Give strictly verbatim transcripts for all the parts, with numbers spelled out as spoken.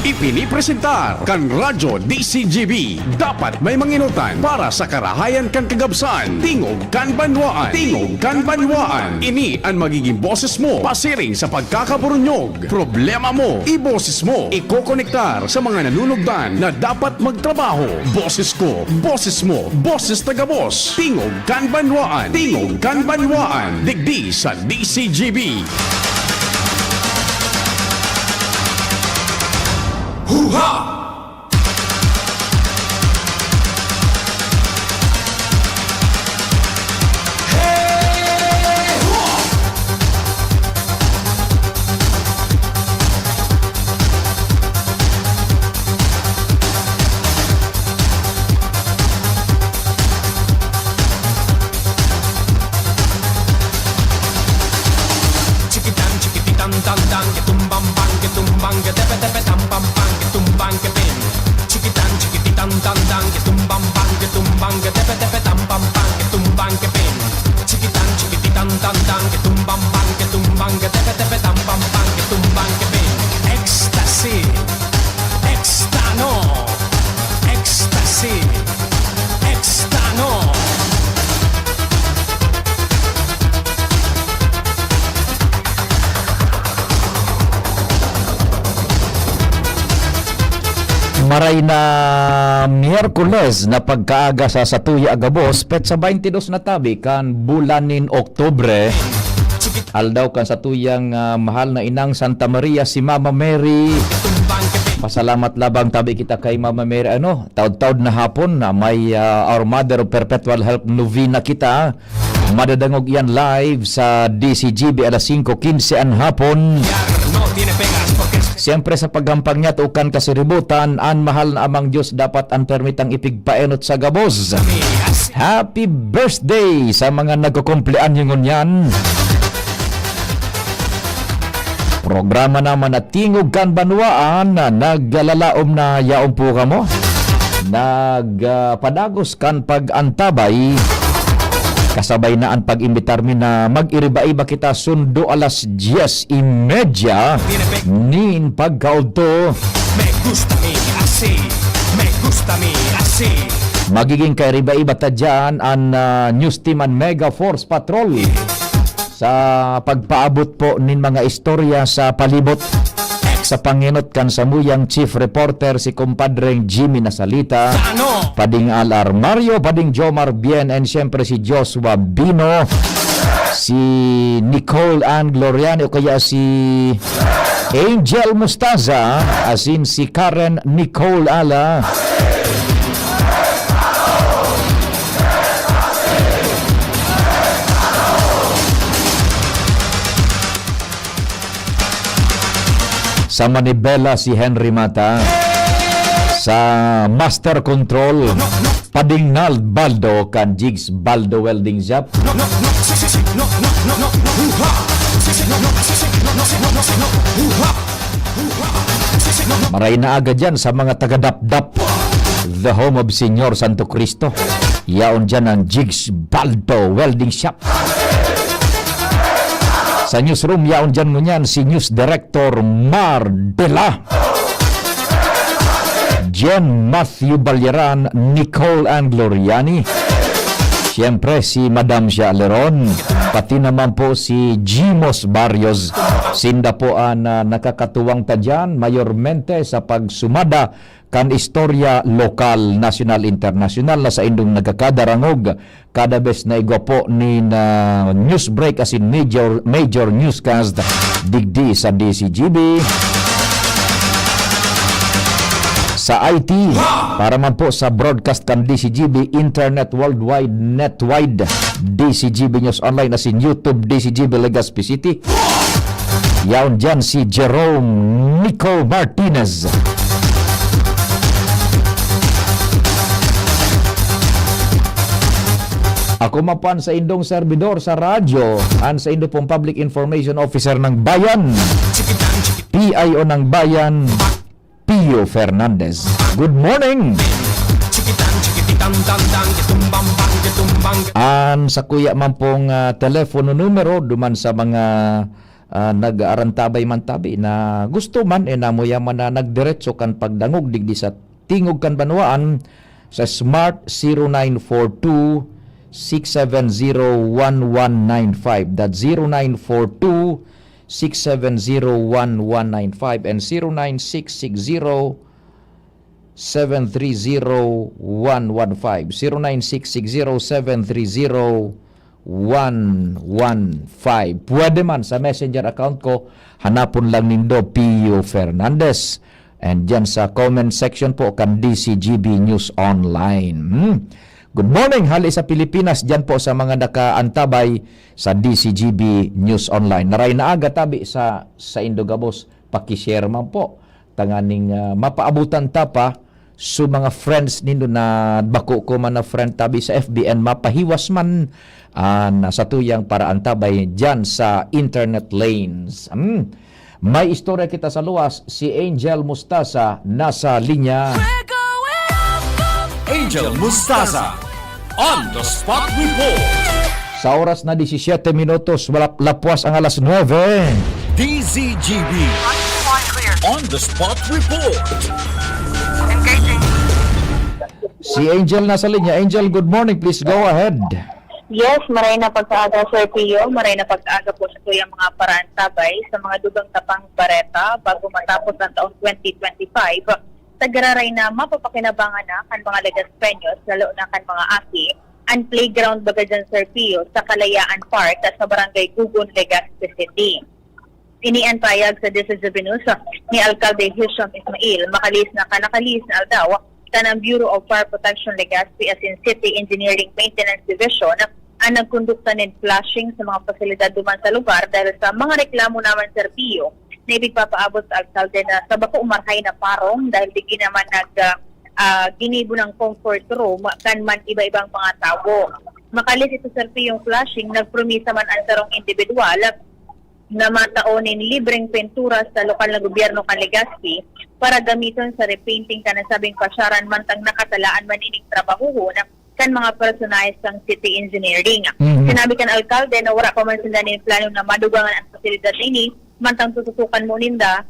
Ipinipresentar kan Radyo D C G B. Dapat may manginutan para sa karahayan kan kagabsan. Tingog kan banwaan. Tingog kan banwaan. Ini an magiging boses mo pasiring sa pagkakaburunyog. Problema mo, iboses mo. Ikokonektar sa mga nanunugdan na dapat magtrabaho. Boses ko, boses mo, boses taga-boss. Tingog kan banwaan. Tingog kan banwaan. Digdi sa D C G B. Huha! Chikitan, chikititan, tan, tan, ke tumbang, bang, ke tumbang, ke tepe, tepe, tam, pam, pam, ke tumbang, ke ping. Chikitan, chikititan, tan, tan, ke tumbang, bang, ke tumbang, ke tepe, tepe, tam, pam, pam, ke tumbang, ke ping. Chikitan, chikititan, tan, tan, ke tumbang, bang, ke tumbang, ke tepe, tepe, tam, pam, pam, ke tumbang, ke ping. Ecstasy. Extano. Ecstasy. Extano. Maray na Miyerkules na pagkaaga sa satuya a gabos, petsa baynte dos na tabi kan bulan nin Oktubre. Aldaw kan satuyang, ah, mahal na inang Santa Maria, si Mama Mary. Pasalamat labang tabi kita kay Mama Mary, ano, taud-taud na hapon na may, ah, Our Mother of Perpetual Help Novena kita. Madadangog iyan live sa D C G B alas singko quince an hapon. Siyempre, sa paghampang niya, tukan kasiributan, an mahal na Amang Diyos dapat an permitang ipigpaenot sa gabos. Happy birthday sa mga nagkukumpleanyo ngunyan. Programa naman na Tingog kan Banwaan na naglalaom na yaon po kamo. Nag, ah, padagos kan pag-antabay. Kasabay na an pag-imbitar mi na mag-iriba-iba kita sundo alas dyes y media nin pagkaudto. Me gusta mi así, me gusta mi así. Magiging kairiba-iba ta dyan an, ah, news team an Mega Force Patrol sa pagpaabot po nin mga istorya sa palibot. Sa pangenot kan samuyang chief reporter, si kumpadreng Jimmy Nasalita, Pading Al Armario, Pading Jomar Bien, and siyempre si Joshua Bino, si Nicole Ann Gloriani o kaya si Angel Mustaza, asin si Karen Nicole Ala. Sa manibela, si Henry Mata. Sa master control, Pading Nald Baldo kan Jigs Baldo Welding Shop. Maray na aga dyan sa mga taga-Dapdap, the home of Señor Santo Cristo. Yaon dyan ang Jigs Baldo Welding Shop. Sa newsroom, yaon dyan ngunyan si News Director Mar Dela, Jen Matthew Balyaran, Nicole Ann Gloriani, siyempre si Madam Sha Leron, pati naman po si Jimos Barrios. Sinda po an, ah, nakakatuwang ta dyan, mayormente sa pagsumada kan istorya lokal, nasyonal, internasyonal na saindong nagkakadarangog kada bes na igwa po nin, ah, news break asin major, major newscast digdi sa D C G B. Sa I T, para man po sa broadcast kan D C G B, Internet Worldwide, Netwide, D C G B News Online asin YouTube D C G B Legazpi City. Yaon dyan si Jerome Nico Martinez. Ako man po an saindong serbidor sa radyo, an saindo pong Public Information Officer ng Bayan, P I O ng Bayan, Pio Fernandez. Good morning! An sakuya man pong, ah, telepono numero duman sa mga ah, nag-aarantabay man tabi na gusto man, eh, namuya man na nagdiretso kan pagdangog digdi sa tingog kan banwaan sa Smart zero nine four two, six seven zero, one one nine five. That's zero nine four two, six seven zero, one one nine five and zero nine six six zero, seven three zero, one one five. Zero nine six six zero, seven three zero, one one five. Pwede man sa Messenger account ko, hanapon lang nindo Pio Fernandez. And dyan sa comment section po kan D C G B News Online. Hmm. Good morning, hali sa Pilipinas, dyan po sa mga nakaantabay sa D C G B News Online. Naray na aga tabi sa, sa Indo gabos, pakishare man po. Tanganing, ah, mapaabutan ta pa so mga friends nindo na bako ko man na friend tabi sa F B and mapahiwas man, ah, na sa tuyang paraantabay dyan sa internet lanes. Hmm. May istorya kita sa luwas, si Angel Mustasa nasa linya. Angel Mustasa on the spot report. Sa oras na disisiyete minutos, wala lapwas ang alas nuwebe. D Z G B on the spot report. Engaging. Si Angel nasa linya. Angel, good morning. Please go ahead. Yes, maray na pagkaaga, Sir Pio. Maray na pagkaaga po sa tuyang mga paraantabay sa mga dugang tapang bareta bago matapos ang taong twenty twenty-five. Sagararay na mapapakinabangan na kan mga Legaspeños, lalo na kan mga aki, ang playground baga dyan, Sir Pio, sa Kalayaan Park sa Barangay Gugon, Legazpi City. Ini ang payag sa D C G B News ni Alkalde Hisham Ismail, makalis na kanakalihis na aldaw, kan ang Bureau of Fire Protection Legazpi asin City Engineering Maintenance Division ang nagkondukta nin flushing sa mga pasilidad duman sa lugar dahil sa mga reklamo naman, Sir Pio, na ipigpapaabot sa alkalde na sa bako marahay na parong dahil digdi naman nag, ah, ah, ginibo ng comfort room kan man iba-ibang mga tawo. Makalis ito, Sir Pio, yung flushing, nagpromisa man ang sarong individual na matao nin libreng pintura sa lokal na gobyerno kan Legazpi para gamiton sa repainting kan nasabing pasyaran mantang nakatalaan man ining trabahohon kan mga personahe sang City Engineering. Mhm. Sinabi kan alkalde na wala pa man sinda nin plano na madugangan ang pasilidad na ini, mantang tututukan mo ninda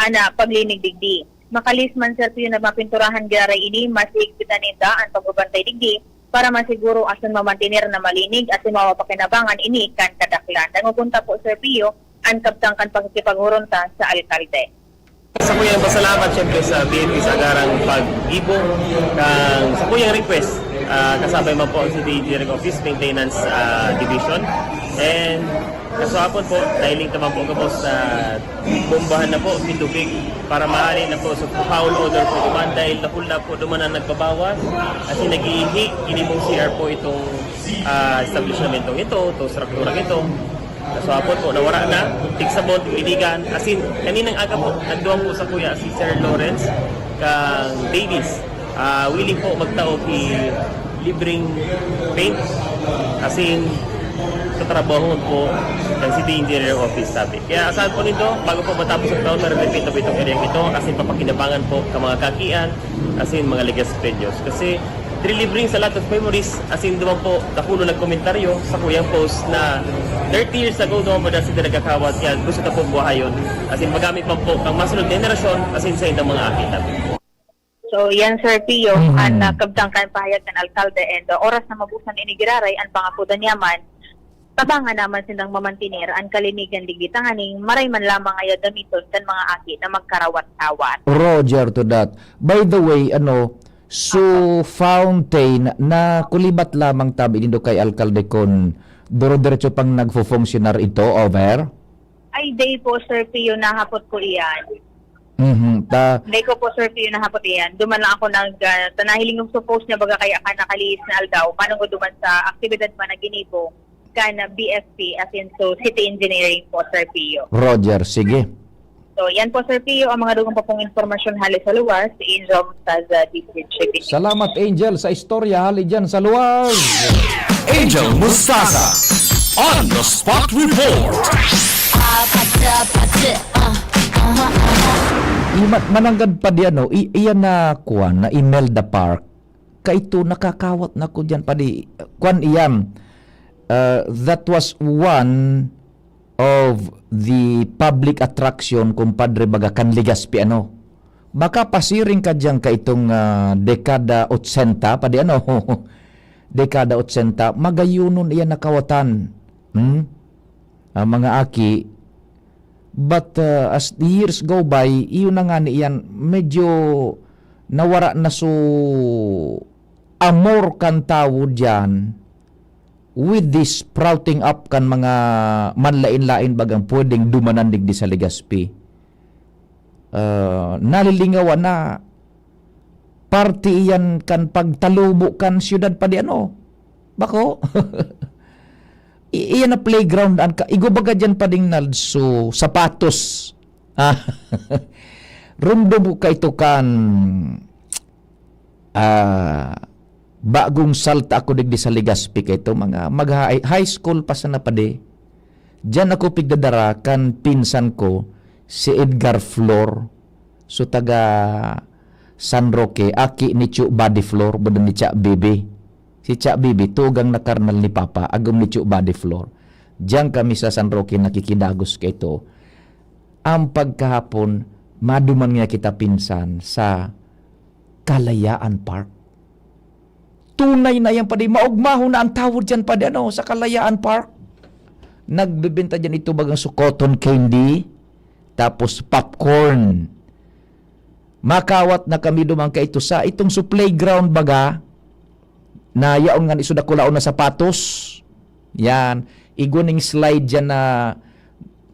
ana paglinig digdi. Makalis man, Sir Pio, na mapinturahan giraray ini, mas higpitan ninda ang pagbabantay digdi para masiguro asin mamantener na malinig asin mapapakinabangan ini kan kadaklan. Dangogon ta po, Sir Pio, an kabtang kan pakikipaghuron ta sa alkalde. Sa kuyang pasalamat, syempre, sa B F P sa agarang pag-ibo kan sa kuyang request, ah, kasabay man po ang City Engineering Office Maintenance, ah, Division. And kaswapon po, nailing naman po gabos sa bombahan na po, pitubig, para maali na po sa foul odor po duman, dahil nakul na po duman ang nagbabawas, kasi nag-iihi, ginibong C R po itong, ah, establishmentong ito, itong strukturang ito. Kaswapon po, nawara na, tigsabon, tiglinigan, asin, kaninang aga po, nagduwang po sa kuya, si Sir Lawrence, kang Davis, ah, willing po magtao ki libreng paint, asin, sa trabaho po ng City Engineer Office, sabi. Kaya asahan po nito, bago po matapos ang taon, ma-renovate na po itong area ito, asin papakinabangan po ka mga kakian, asin mga legacy venues. Kasi, reliving sa lot of memories, asin duman po, dakulo nagkomentaryo sa kuyang post na thirty years ago, duman po dahil sila nagkakawat yan, gusto na po buhayon. Asin magamit pa po ang masunod na henerasyon, asin sa indang mga aki natin. So, yan, Sir Pio, Mhm. ang uh, kabtang kan pahayag kan alkalde, and uh, oras na mabusan ini giraray, ang pangapudan niya man, tabangan naman silang mamantener ang kalinigan digdi tanganing maray man lamang aya damiton kan mga aki na magkarawat-kawat. Roger to that. By the way, ano, so fountain na kulibat lamang tabi nindo kay alkalde kon duro-diretso pang nagfo-functional ito, over? Ay, day po, Sir Pio, nahapot ko iyan. Mhm. Ta Day ko po, Sir Pio, nahapot iyan. Duman lang ako nag, uh, tanahiling yung suppose niya baga kaya ka nakalihis na aldaw. Manong ko duman sa aktibidad man na ginibo kan B F P, as in, so, City Engineering po, Sir Pio. Roger, sige. So, yan po, Sir Pio, ang mga dugang pa pong impormasyon hali sa luwas, si Angel Mustasa, D C G B. Salamat, Angel, sa istorya hali dyan sa luwas. Angel Mustasa on the spot report. Ima, mananggad pa di ano, i, iyan na kuan na Imelda Park. Kaito nakakawat na ko diyan pa di kuan iyan. Uh, that was one of the public attraction, kumpadre, baga kan Legazpi, ano. Makapasiring ka diyan kaitong, ah, dekada otsenta, padi ano, dekada otsenta, magayunon iyan na kawatan. Hmm? Ah, mga aki, but, ah, as the years go by, iyon na nga niyan, medyo nawara na so amor kan tawo diyan with this sprouting up kan mga manlain-lain bagang pwedeng dumanan digdi sa Legazpi. Ah, nalilingawan na parte iyan kan pagtalubo kan siyudad, padi ano. Bako? I-, iyan na playground, an ka-, igo baga diyan, pading Nald, so sapatos. Ah, rumdom ko kaito kan, ah, bagong salta ako digdi sa Legazpi kaito, mga mag-high, high school pa sana, padi. Diyan ako pigdadara kan pinsan ko, si Edgar Flor. So, taga San Roque, aki ni Chu Body Flor, buda ni Cha Bibi. Si Cha Bibi, tugang na karnal ni Papa, agom ni Chu Body Flor. Diyan kami sa San Roque nakikidagos kaito. Ang pagkahapon, maduman nga kita pinsan sa Kalayaan Park. Tunay na yan, padi. Maugmahon na ang tawo diyan, padi, ano, sa Kalayaan Park. Nagbebenta diyan ito bagang su cotton candy, tapos popcorn. Makawat na kami duman kaito sa itong su playground baga, na yaon nga ni su dakulaon na sapatos. Yan. Igwa ning slide diyan na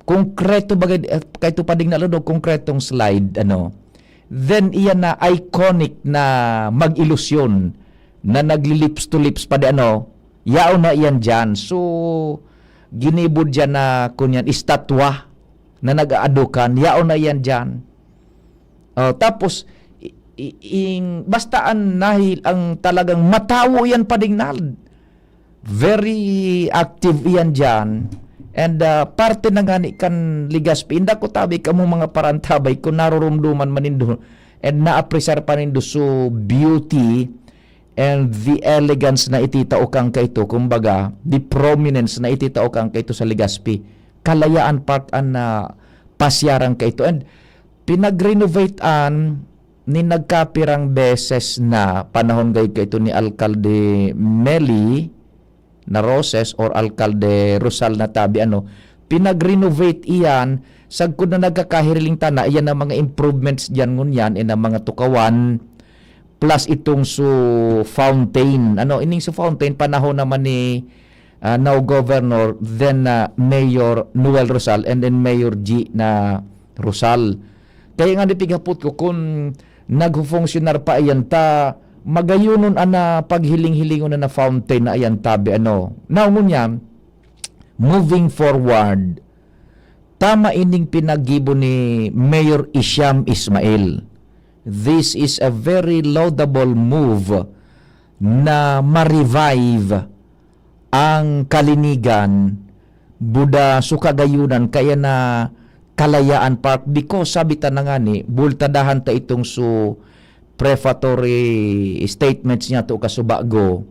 konkreto baga, eh, kaito, pading Nald, no, konkretong slide, ano. Then, iyan na iconic na mag-ilusyon na nagli-lips to lips, padi ano, yaon na iyan diyan. So, ginibo diyan na, kunyan, estatwa na nag-aadukan, yaon na iyan diyan. Oh, tapos, i-, i-, ing, basta an nahil-, ang talagang matawo iyan, pading Nald. Very active iyan diyan. And, ah, parte na ngani kan Legazpi. Inda ko tabi kamo mga parantabay, kung narurumduman man nindo and naapresar pa nindo so beauty and the elegance na ititao kan kaito, kumbaga, the prominence na ititao kan kaito sa Legazpi. Kalayaan Park an, ah, pasyaran kaito. And pinag-renovate an nin nagkapirang beses na, panahon gayod kaito ni Alkalde Meli na Roses or Alkalde Rosal na tabi, ano, pinag-renovate iyan, sagkod na nagkakahiriling ta na, iyan ang mga improvements diyan ngunyan, iyan ang mga tukawan, plus itong su fountain. Ano, ining su fountain, panahon naman ni, ah, now Governor, then, ah, Mayor Noel Rosal, and then Mayor G na Rosal. Kaya nga, di pighapot ko, kun nagfufunksyonar pa iyan ta, magayunon an, ah, paghiling-hilingon na, na fountain na iyan tabi, ano. Now, ngunyan, moving forward, tama ining pinaggibo ni Mayor Isham Ismail. This is a very laudable move na ma-revive ang kalinigan, buda su kagayunan, kaya na Kalayaan Park, because sabi ta na ngani, bultadahan ta itong su prefatory statements niya to kasubago,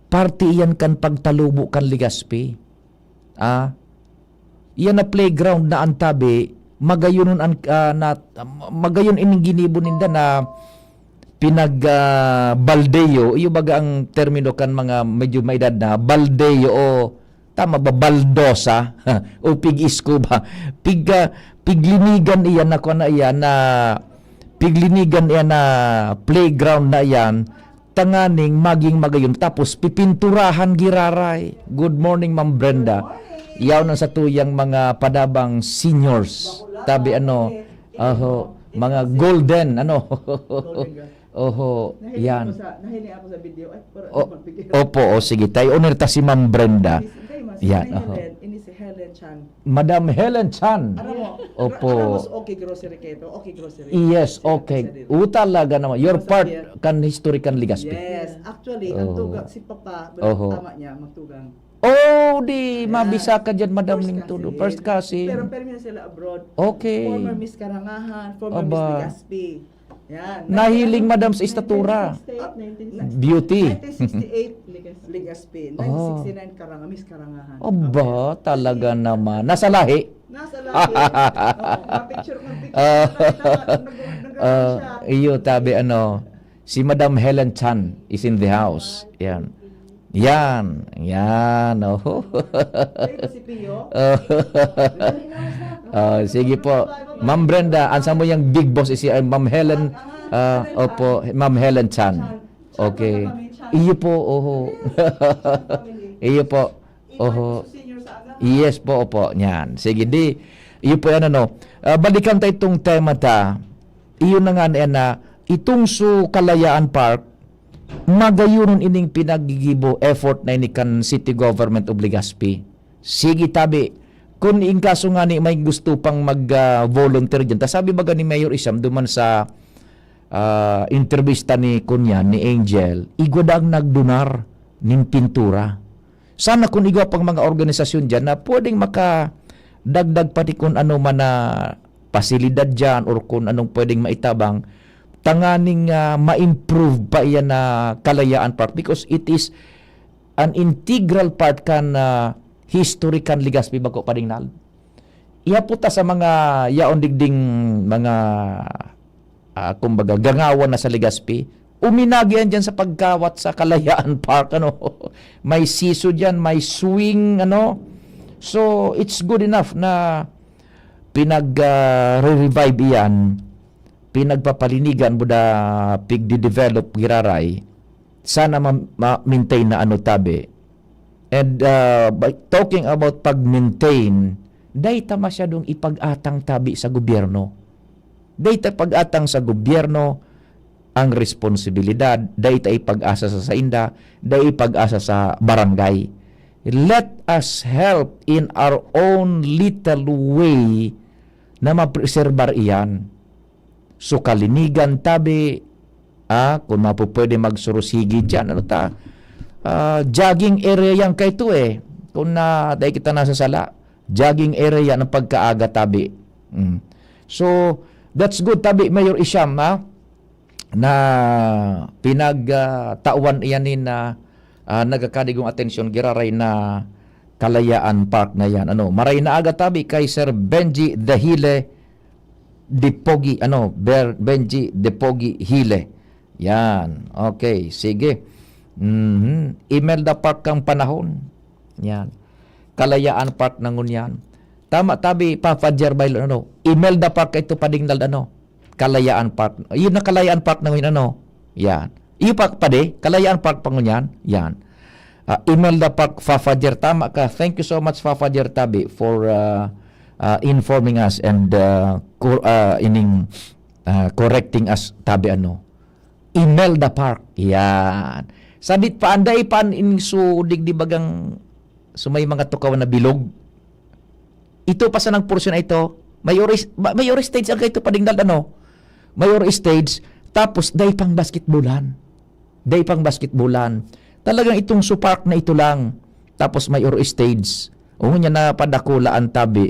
parte iyan kan pagtalubo kan Legazpi. Ah, iyan na playground na an tabi, magayon an, ah, na, magayon ining ginibo ninda na pinag, ah, baldeo, iyo baga ang termino kan mga medyo maedad na, baldeo o, tama ba, baldosa o pig-iskuba. Pig, ah, piglinigan iyan na, kuwan na iyan na, piglinigan iyan na playground na iyan, tanganing maging magayon. Tapos pipinturahan giraray. Good morning, Ma'am Brenda. Yaon ang satuyang mga padabang seniors. Tabi ano, aho, mga golden, ano. Oho, yan. Nahiling ako sa, nahiling ako sa video. Ay, pero O-, ano, magbigay. Opo, o sige. Tayo, unir ta si Ma'am Brenda. Ini si, kayo, Ma'am, Yan, si oho. Helen, ini si Helen Chan. Madam Helen Chan. Aram mo, Opo. Aram mo sa OK Grocery kayo to? OK Grocery. Yes, Sila okay. Sa dito. O, talaga naman. Your Sa part Javier. Kan history kan Legazpi. Yes, actually, ang Oh. tuga, si Papa, Oho. Tama niya, magtugang. Oh, di Ayan. Mabisa ka dyan, Madam First Ning Todo. Cousin. First cousin. Pero permi na sila abroad. Okay. Former Miss Karangahan, former Miss Aba. Legazpi. Yan. Nahiling, Madam, sa estatura. Nineteen sixty-eight, nineteen sixty-eight. Beauty. Nineteen sixty-eight. Legacy. Legazpi, Oh. nineteen sixty-nine, Karanga, Miss Karangahan. Aba, talaga naman. Nasa lahi. Nasa lahi. Oo, ma-picture ko, picture Ah. ko, nakita ko, nag- nag- Ah, siya. Iyo, tabi, ano, si Madam Helen Chan is in the house. Yan. Yan. Yan. Oh. Dito si Pio. Oh. Ah, sige po. Ma'am Brenda, ansa mo yung big boss si, ah, Ma'am Helen? Ah, opo, Ma'am Helen Chan. Okay. Iyo po, oho. Iyo po. Oho. Yes po, opo. Yan. Sige, di. Iyo po yan, ano. Ah, balikan ta itong tema ta. Iyo na nga na, na itong su Kalayaan Park, magayonon ining pinagigibo effort na ini kan City Government of Legazpi. Sige, tabi. Kun in kaso nga ni may gusto pang mag, ah, volunteer dyan. Ta sabi baga ni Mayor Isham duman sa, ah, entrevista ni kunyan, ni Angel, igwa daang nagdonar nin pintura. Sana kun igwa pang mga organisasyon dyan na pwedeng makadagdag pati kun ano man na pasilidad dyan or kung anong pwedeng maitabang, tanganing, ah, ma-improve pa iyan na Kalayaan Park because it is an integral part kan, ah, history kan Legazpi, bako pa, Dingnal? Ihapot ta sa mga yaon digding mga, ah, kumbaga, gangawan na sa Legazpi. Uminagi yan dyan sa pagkawat sa Kalayaan Park, ano. May siso dyan, may swing, ano. So, it's good enough na pinag, ah, re-revive iyan, pinagpapalinigan mo da pigde-develop giraray. Sana ma-, ma-maintain na ano tabi. And, ah, by talking about pag-maintain, dai ta masyadong ipag-atang tabi sa gobyerno. Dai ta pag-atang sa gobyerno ang responsibilidad, dai ta ipag-asa sa sainda, dai ipag-asa sa barangay. Let us help in our own little way na mapreserbar iyan. So, kalinigan tabi, ah, kung mapupwede magsurusigi dyan, ano ta, ah, jogging area yan kaito eh. Kung na, dahil kita nasa sala, jogging area yan ang pagkaaga tabi. Mm. So, that's good tabi, Mayor Isham, ha? Na pinag, ah, tawan iyan ni na, ah, nagkakadigong atensyon, giraray na Kalayaan Park na yan. Ano, maray na aga tabi kay Sir Benji Dahile de Pogi, ano, Ber-, Benji de Pogi Hile. Yan. Okay, sige. Mhm. Imelda Park kang panahon. Yan. Kalayaan Park na ngunyan. Tama, tabi, Papa Jer Bailon, ano? Imelda Park ito, Padingnal, ano? Kalayaan Park. Yun na Kalayaan Park na ngunyan, ano? Yan. Iyo pa, padi, Kalayaan Park pa ngunyan. Yan. Ah, Imelda Park, Fafa Jer, tama ka. Thank you so much, Fafa Jer Tabi, for, ah, ah, informing us and, ah, cor-, ah, ining, ah, correcting us, Tabi, ano. Imelda Park. Yan. Sadit pa, anday pa an in su digdi bagang su may mga tukaw na bilog. Ito pa sanang porsyon na ito, mayor is-, ma-, mayor stage ang kaito, Padingnal, ano? Mayor stage, tapos dai pang basketballan. Dai pang basketballan. Talagang itong su park na ito lang. Tapos mayor stage. O, ngunyan na padakula an tabi.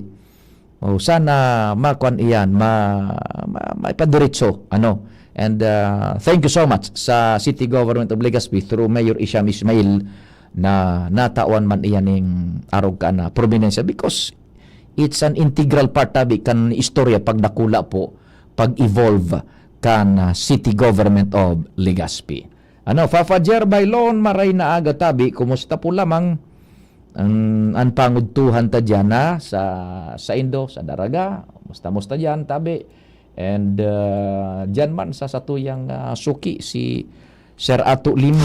O, sana makuan iyan, ma-, ma-, maipadiretso, ano? And, ah, thank you so much sa City Government of Legazpi through Mayor Isham Ismail na natawan man iyan ning arog ka na probinsya because it's an integral part tabi kan istorya pagdakula po, pag-evolve kan, ah, City Government of Legazpi. Ano, Fafa Jer Bailon, maray na aga tabi, kumusta po lamang ang, ang pangudtuhan ta diyan, ha? Sa, sa Indo, sa Daraga, musta-musta diyan, tabi. And, ah, diyan man sa satuyang, ah, suki, si Sir Ato Lim.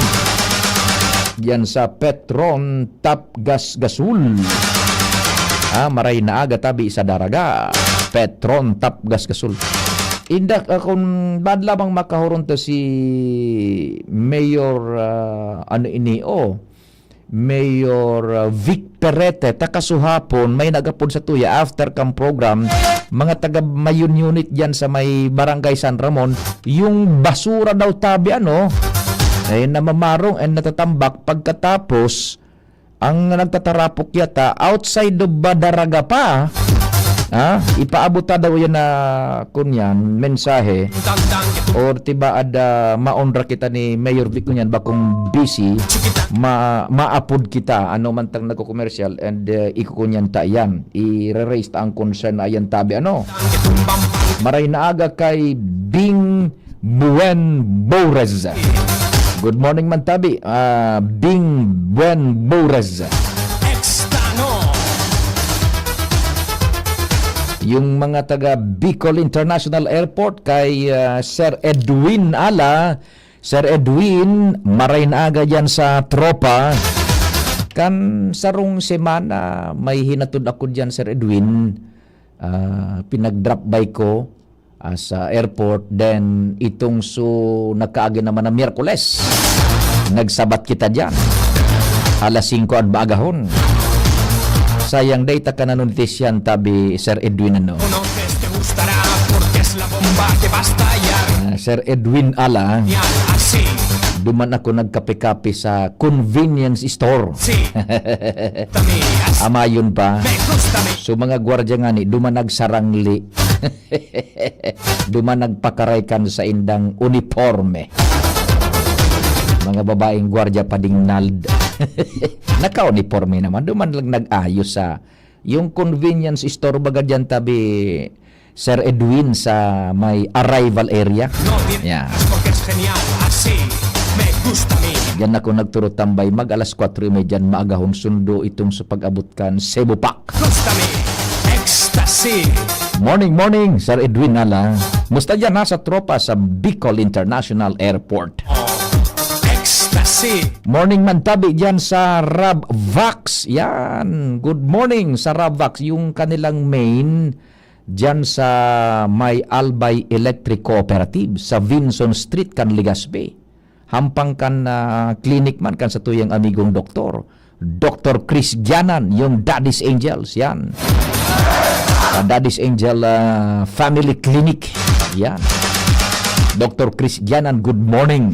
Diyan sa Petron Tap Gas Gasol. Ah, maray na aga tabi sa Daraga. Petron Tap Gas Gasol. Inda, ah, kung bad lamang makahuron ta si Mayor, ah, ano ini, oh, Mayor, ah, Vic Perete, ta kasuhapon, may nagapod sa tuya after kang program, mga taga Mayun Unit diyan sa may Barangay San Ramon, yung basura daw tabi, ano, ay namamarong and natatambak pagkatapos ang nagtatarapok yata outside of Badaraga pa. Ha? Ipaabot ta daw yan na, kunyan, mensahe. Or tibaad, ah, maonra kita ni Mayor Vic kunyan, bakong busy, ma-, maapod kita, ano man tang nagko-commercial, and, ah, ikukunyan ta yan. I-raise ta ang concern na yan, tabi, ano? Maray na aga kay Bing Buen Bores. Good morning man, tabi. Ah, Bing Buen Bores. Extano. Yung mga taga Bicol International Airport kay, ah, Sir Edwin Ala. Sir Edwin, maray na aga dyan sa tropa. Kan sarong semana, may hinatod ako dyan, Sir Edwin. Ah, pinag-drop by ko, ah, sa airport. Then, itong su-, nagkaagi naman na Miyerkules, nagsabat kita diyan. Alas singko an maagahon. Sayang, dai ta ka nanotisyan, tabi, Sir Edwin, ano? Uno, tres, te gustará, porque es la bomba que va a estallar. Ah, Sir Edwin Ala, Yan, así. Duman ako nagkape-kape sa convenience store. Sí. Tami, as- Amayon pa. Me gusta, me- So, mga gwardya ngani, duman nagsarangli. Duman nagpakaray kan saindang uniporme. Mga babaeng gwardya pa ding nald. Naka-uniporme naman. Duman lang nag-ayos sa yung convenience store baga dyan tabi, Sir Edwin, sa may arrival area. No, di- Yeah. Porque es genial. Así. Me gusta, me. Diyan ako nagturo tambay. Mag alas kwatro y media, maagahon sundo itong sa pag-abot kan Cebu Pac. Gusta, me. Ecstasy. Morning, morning, Sir Edwin Ala. Musta dyan, ha, sa tropa sa Bicol International Airport? Oh, ecstasy. Morning man tabi dyan sa Rabvax. Yan. Good morning sa Rabvax. Yung kanilang main dyan sa may Albay Electric Cooperative sa Vinson Street kan Legazpi. Hampang kan, ah, clinic man kan satuyang amigong doktor. Doktor Chris Gianan, yung Daddy's Angels, yan. Ah, Daddy's Angel, ah, Family Clinic, yan. Doktor Chris Gianan, good morning.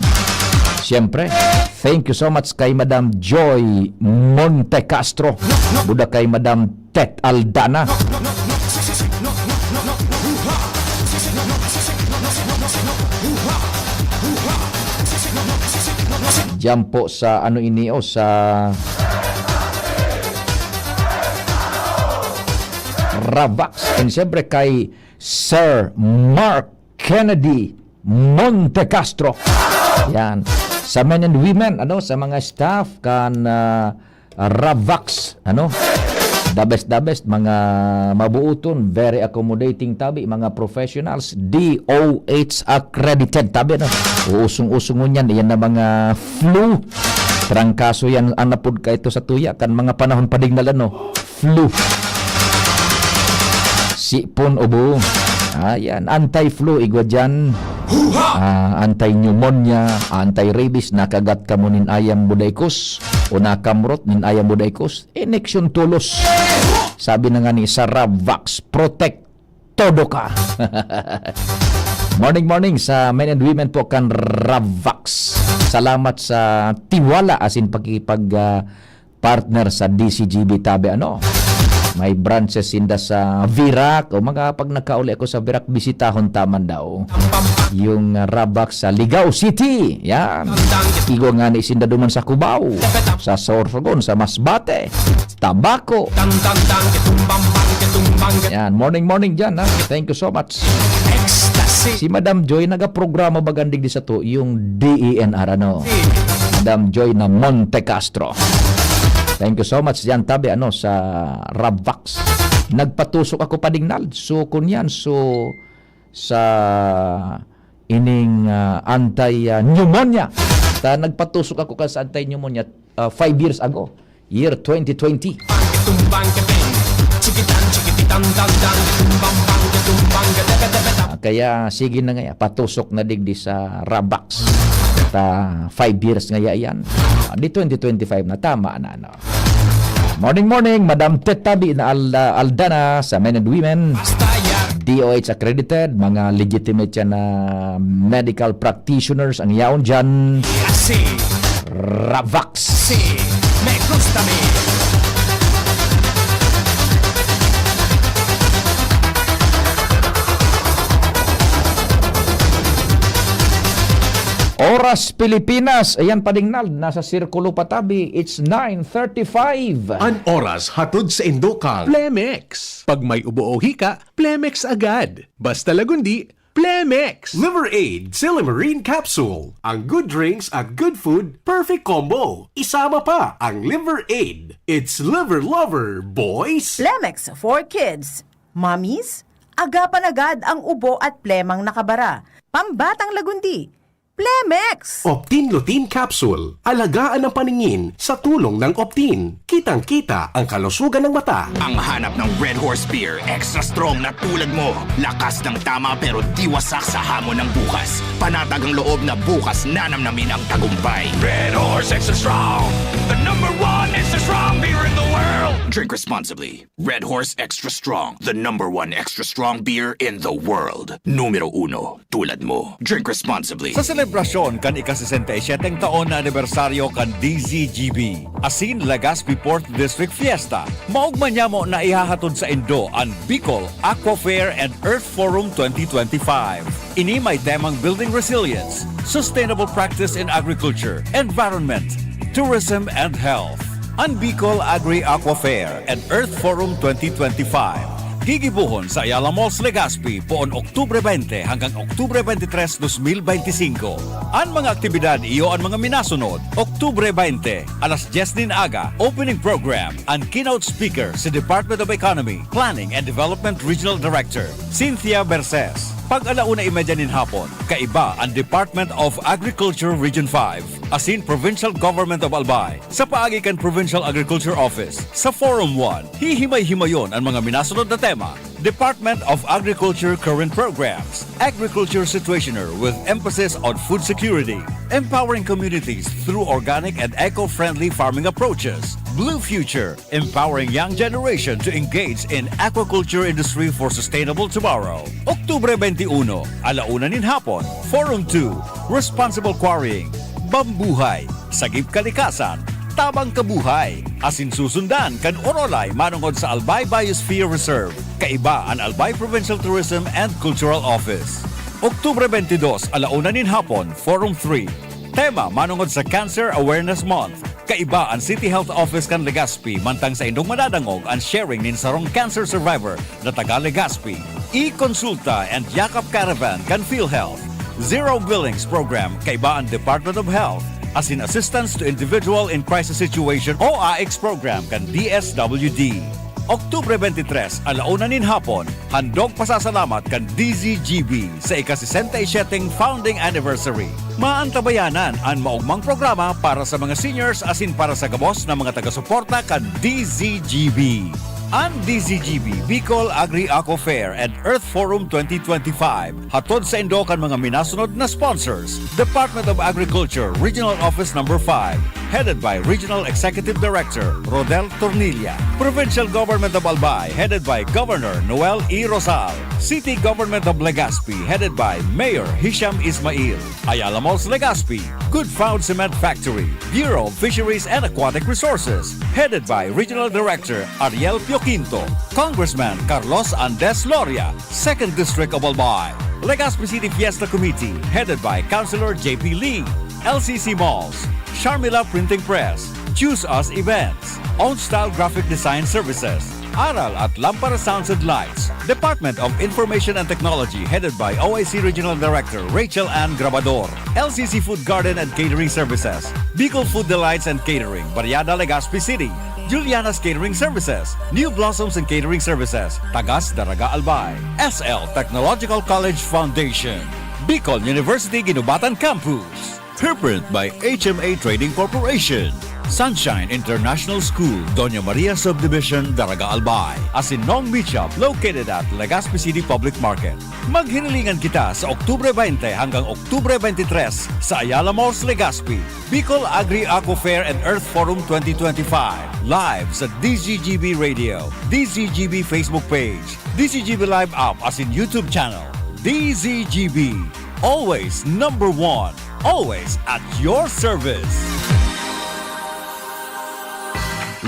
Siyempre, thank you so much kay Madam Joy Montecastro. Buda kay Madam Tet Aldana. Diyan po sa ano ini, o sa Ravax. And siyempre kay Sir Mark Kennedy Montecastro. Yan. Sa men and women, ano, sa mga staff kan, ah, Ravax, ano? The best, the best, mga mabuoton, very accommodating tabi, mga professionals, D O H accredited tabi, ano? Uusong-usong ngunyan, yan na mga flu. Trangkaso yan, anapod ka ito sa tuya, kan mga panahon pa ding nalan, no? Flu. Sipon, ubo. Ayan, anti-flu, igwa dyan. Ah, anti-pneumonia, anti-rabies, nakagat ka mo nin ayam budaykos, o nakamrot nin ayam budaykos, ineksyon tolos. Sabi na nga ni sa Ravax, protect todo ka. Morning, morning sa men and women po kan Ravax. Salamat sa tiwala asin pakipag, ah, partner sa D C G B tabi, ano? May branches sinda sa Virac. O mga pag nakauli ako sa Virac, bisitahon ta man daw yung, ah, Ravax sa Legao City. Yan. Igwa nga ni sinda duman sa Cubao, sa Sorsogon, sa Masbate, Tabaco. Yan. Morning, morning dyan, ha? Thank you so much. Ecstasy. Si Madam Joy, nagaprograma baga digdi sato, yung D E N R, ano? Madam Joy na Montecastro. Thank you so much dyan, tabi, ano, sa Ravax. Nagpatusok ako pa ding nald. So, kunyan, so, sa ining, ah, anti, ah, pneumonia. Ta, nagpatusok ako ka sa anti-pneumonia, ah, five years ago. Year twenty twenty. Ah, kaya sige na nga, patusok na digdi sa Ravax. Ta, five years nga yan. Ah, di twenty twenty-five na, tama na, no? Morning, morning, Madam Tet Tabi na Al-, Aldana sa men and women. D O H accredited, mga legitimate yan na medical practitioners ang yaon dyan. Ravax. Sí, me gusta a mí. Oras Pilipinas, ayan pa ding Nald, nasa Sirkulo Patabi, it's nine thirty-five. An oras hatod sa indo kan Plemex. Pag may ubo o hika, Plemex agad. Basta Lagundi, Plemex. Liver Aid Silimarin Capsule. Ang good drinks at good food, perfect combo. Isama pa ang Liver Aid. It's Liver Lover, boys! Plemex for kids. Mommies, agapan agad ang ubo at plemang nakabara. Pambatang Lagundi, Plemex! Optin Lutein Capsule. Alagaan ang paningin sa tulong ng Optin. Kitang-kita ang kalusugan ng mata. Ang hanap ng Red Horse Beer, extra strong na tulad mo. Lakas ng tama pero di wasak sa hamon ng bukas. Panatag ang loob na bukas nanamnamin ang tagumpay. Red Horse Extra Strong, the number one extra strong beer in the world. Drink responsibly. Red Horse Extra Strong, the number one extra strong beer in the world. Numero uno, tulad mo. Drink responsibly. Sa selebrasyon kan ika-sesenta y siyete taon na anibersaryo kan D Z G B, asin Legazpi Fourth District Fiesta, maogma niyamo na ihahatod saindo an Bicol Aqua Fair and Earth Forum twenty twenty-five. Ini may temang Building Resilience, Sustainable Practice in Agriculture, Environment, Tourism and Health. An Bicol Agri Aqua Fair and Earth Forum twenty twenty-five gigibohon sa Ayala Malls, Legazpi, poon Oktubre twenty hanggang Oktubre twenty-three, dos mil benti singko. An mga aktibidad iyo an mga minasunod: Oktubre twenty, alas dyes nin aga, opening program. An keynote speaker si Department of Economy, Planning and Development Regional Director Cynthia Berces. Pag-ala una y medya nin hapon, kaiba an Department of Agriculture Region five asin Provincial Government of Albay, sa paagi kan Provincial Agriculture Office. Sa Forum one, hihimay-himayon an mga minasunod na tema: Department of Agriculture current programs, agriculture situationer with emphasis on food security, empowering communities through organic and eco-friendly farming approaches, Blue Future, empowering young generation to engage in aquaculture industry for sustainable tomorrow. Oktubre twenty-one, ala una nin hapon, Forum two, Responsible Quarrying, Bambuhay, Sagip Kalikasan, Tabang Kabuhay, asin susundan kan Orolay manongod sa Albay Biosphere Reserve, kaiba an Albay Provincial Tourism and Cultural Office. Oktubre twenty-dos, ala una nin hapon, Forum three, tema manongod sa Cancer Awareness Month. Kaiba an City Health Office kan Legazpi, mantang saindong madadangog an sharing nin sarong cancer survivor na taga Legazpi. E-Consulta and Yakap Caravan kan PhilHealth. Zero Billings Program kaiba an Department of Health, asin Assistance to Individual in Crisis Situation o AICS Program kan D S W D. Oktubre twenty-three, ala una nin hapon, handog pasasalamat kan D Z G B sa ika-sesenta y siyete founding anniversary. Maantabayanan an maogmang programa para sa mga seniors asin para sa gabos na mga taga-suporta kan D Z G B. An D Z G B Bicol Agri Aqua Fair and Earth Forum twenty twenty-five, hatod saindo kan mga minasunod na sponsors: Department of Agriculture Regional Office Number five, headed by Regional Executive Director Rodel Tornilla; Provincial Government of Albay, headed by Governor Noel E. Rosal; City Government of Legazpi, headed by Mayor Hisham Ismail; Ayala Malls Legazpi, Good Found Cement Factory; Bureau of Fisheries and Aquatic Resources, headed by Regional Director Ariel Pioquinto; Congressman Carlos Andes Loria, Second District of Albay; Legazpi City Fiesta Committee, headed by Councilor J P Lee; L C C Malls, Sharmila Printing Press, Choose Us Events, Own Style Graphic Design Services, Aral at Lampara Sounds and Lights, Department of Information and Technology, headed by O I C Regional Director Rachel Ann Grabador, L C C Food Garden and Catering Services, Bicol Food Delights and Catering, Barriada, Legazpi City, Juliana's Catering Services, New Blossoms and Catering Services, Tagas, Daraga, Albay, S L Technological College Foundation, Bicol University Guinobatan Campus. Preprint by H M A Trading Corporation, Sunshine International School, Doña Maria Subdivision, Daraga, Albay, asin Nong Meat Shop, located at Legazpi City Public Market. Maghinilingan kita sa Oktubre twenty hanggang Oktubre twenty-three sa Ayala Malls, Legazpi. Bicol Agri Aqua Fair and Earth Forum twenty twenty-five, live sa D Z G B Radio, D Z G B Facebook page, D Z G B Live app asin YouTube channel. D Z G B, always number one, always at your service.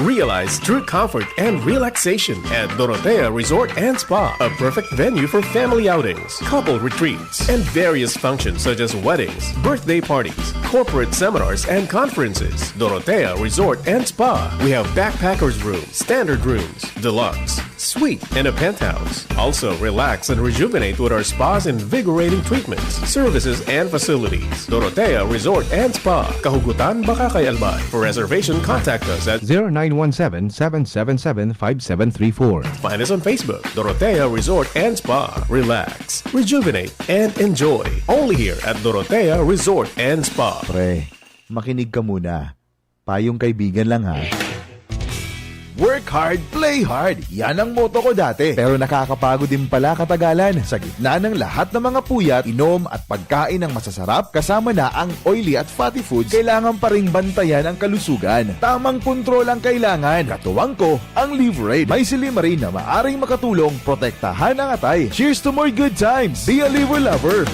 Realize true comfort and relaxation at Dorotea Resort and Spa, a perfect venue for family outings, couple retreats, and various functions such as weddings, birthday parties, corporate seminars, and conferences. Dorotea Resort and Spa. We have backpackers room, standard rooms, deluxe, suite, and a penthouse. Also, relax and rejuvenate with our spa's invigorating treatments, services, and facilities. Dorotea Resort and Spa, Kahugutan, Bacacay, Albay. For reservation, contact us at zero nine one seven, seven seven seven, five seven three four. Find us on Facebook, Dorotea Resort and Spa. Relax, rejuvenate, and enjoy. Only here at Dorotea Resort and Spa. Pre, makinig ka muna. Payong kaibigan lang ha. Work hard, play hard. Yan ang motto ko dati. Pero nakakapagod din pala katagalan. Sa gitna ng lahat ng mga puyat, inom at pagkain ng masasarap, kasama na ang oily at fatty foods, kailangan pa ring bantayan ang kalusugan. Tamang kontrol ang kailangan. Katuwang ko, ang Livraid. May silimarin na maaring makatulong protektahan ang atay. Cheers to more good times! Be a Liver Lover!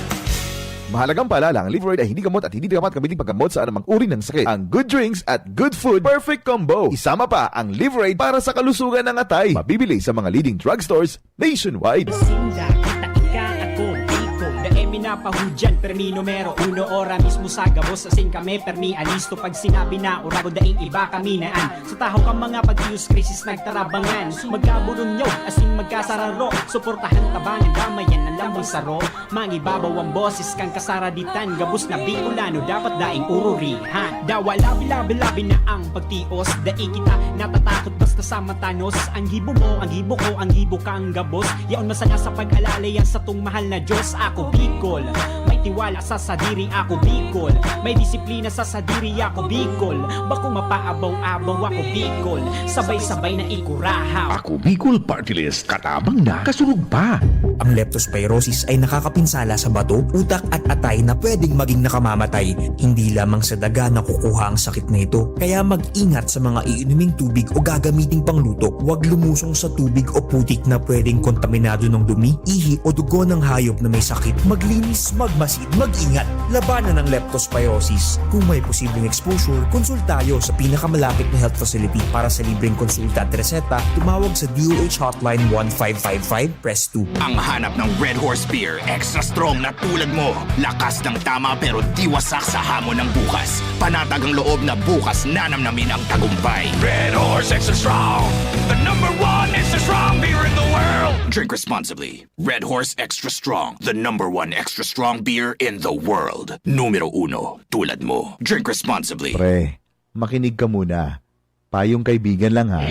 Mahalagang paalala, ang Livraid ay hindi gamot at hindi dapat gamitin paggamot sa anumang uri ng sakit. Ang good drinks at good food, perfect combo. Isama pa ang Livraid para sa kalusugan ng atay. Mabibili sa mga leading drugstores nationwide. Sinda, kita, ika, ako, Bicol. Dai mi napahudyan, permi numero uno, ora mismo sa gabos, asin kami, permi alisto. Pag sinabi na, urago, daing iba kami na an. Sa tahaw kan mga pag-iyos, krisis nagtarabangan. Magkaburunyog, asin magkasararo, suportahan, tabangan, damayan, ang lambang saro. Mangibabaw ang boses kan kasaraditan, gabos na Bicolano dapat daing ururihan. Dawa labi-labi-labi na ang pagtios, dai kita natatakot basta sa matanos. Ang gibo mo, ang gibo ko, ang gibo kang gabos. Yaon masana sa pag-alala yan satong mahal na Diyos. Ako Bicol, may tiwala sa sadiri, ako Bicol, may disiplina sa sadiri, ako Bicol. Bako mapaabaw-abaw, ako Bicol, sabay-sabay na ikurahaw. Ako Bicol Party List, katabang na, kasurog pa. Ang leptospirosis ay nakakapinsala sa bato, utak at atay na pwedeng maging nakamamatay. Hindi lamang sa daga nakukuha ang sakit na ito. Kaya mag-ingat sa mga iinuming tubig o gagamiting pangluto. Huwag lumusong sa tubig o putik na pwedeng kontaminado ng dumi, ihi o dugo ng hayop na may sakit. Maglinis, magmasid, mag-ingat. Labanan ang leptospirosis. Kung may posibleng exposure, konsulta tayo sa pinakamalapit na health facility. Para sa libreng konsulta at reseta, tumawag sa D O H Hotline one five five five, press two. Ang hanap ng Red Horse Beer, extra strong na tulad mo. Lakas ng tama pero di wasak sa hamon ng bukas. Panatag ang loob na bukas nanamnamin ang tagumpay. Red Horse Extra Strong, the number one extra strong beer in the world. Drink responsibly. Red Horse Extra Strong, the number one extra strong beer in the world. Numero uno, tulad mo. Drink responsibly. Pre, makinig ka muna. Payong kaibigan lang ha.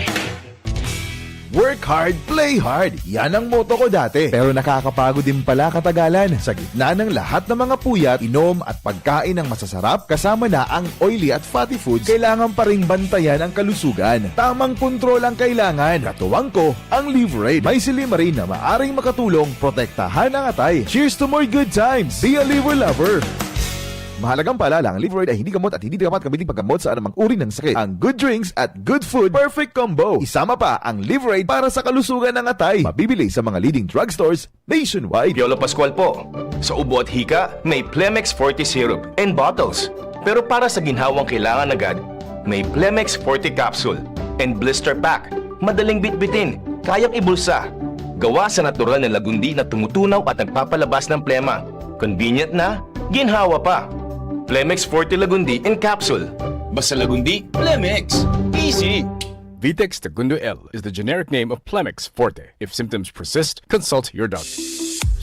Work hard, play hard. Yan ang motto ko dati. Pero nakakapagod din pala katagalan. Sa gitna ng lahat ng mga puyat, inom at pagkain ng masasarap, kasama na ang oily at fatty foods, kailangan pa ring bantayan ang kalusugan. Tamang kontrol ang kailangan. Katuwang ko, ang Livraid. May silimarin na maaring makatulong protektahan ang atay. Cheers to more good times! Be a Liver Lover! Mahalagang paalala, ang Livraid ay hindi gamot at hindi dapat gamitin paggamot sa anumang uri ng sakit. Ang good drinks at good food, perfect combo. Isama pa ang Livraid para sa kalusugan ng atay. Mabibili sa mga leading drugstores nationwide. Piolo Pascual po. Sa ubo at hika, may Plemex Forte Syrup and bottles. Pero para sa ginhawang kailangan agad, may Plemex Forte Capsule and Blister Pack. Madaling bitbitin, kayang ibulsa. Gawa sa natural na lagundi na tumutunaw at nagpapalabas ng plema. Convenient na, ginhawa pa. Plemex Forte Lagundi in Capsule. Basta Lagundi, Plemex. Easy! Vitex Segundo L is the generic name of Plemex Forte. If symptoms persist, consult your doctor.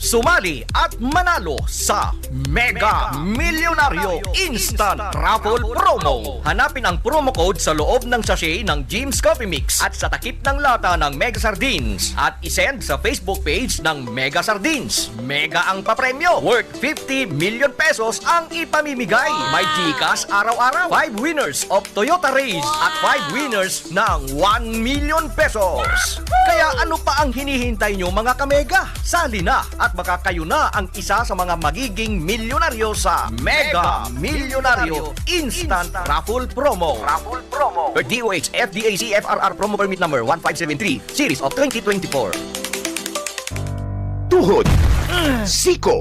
Sumali at manalo sa Mega Milyonaryo Instant Raffle Promo. Hanapin ang promo code sa loob ng sachet ng Jim's Coffee Mix at sa takip ng lata ng Mega Sardines at isend sa Facebook page ng Mega Sardines. Mega ang papremyo, worth fifty million pesos ang ipamimigay. May GCash araw-araw, five winners of Toyota Raize at five winners ng one million pesos. Kaya ano pa ang hinihintay nyo, mga kamega? Sali na at baka kayo na ang isa sa mga magiging milyonaryo sa Mega Milyonaryo Instant Raffle Promo. Raffle Promo. D O H F D A C F R R Promo Permit Number one five seven three, Series of twenty twenty-four. Tuhod, siko,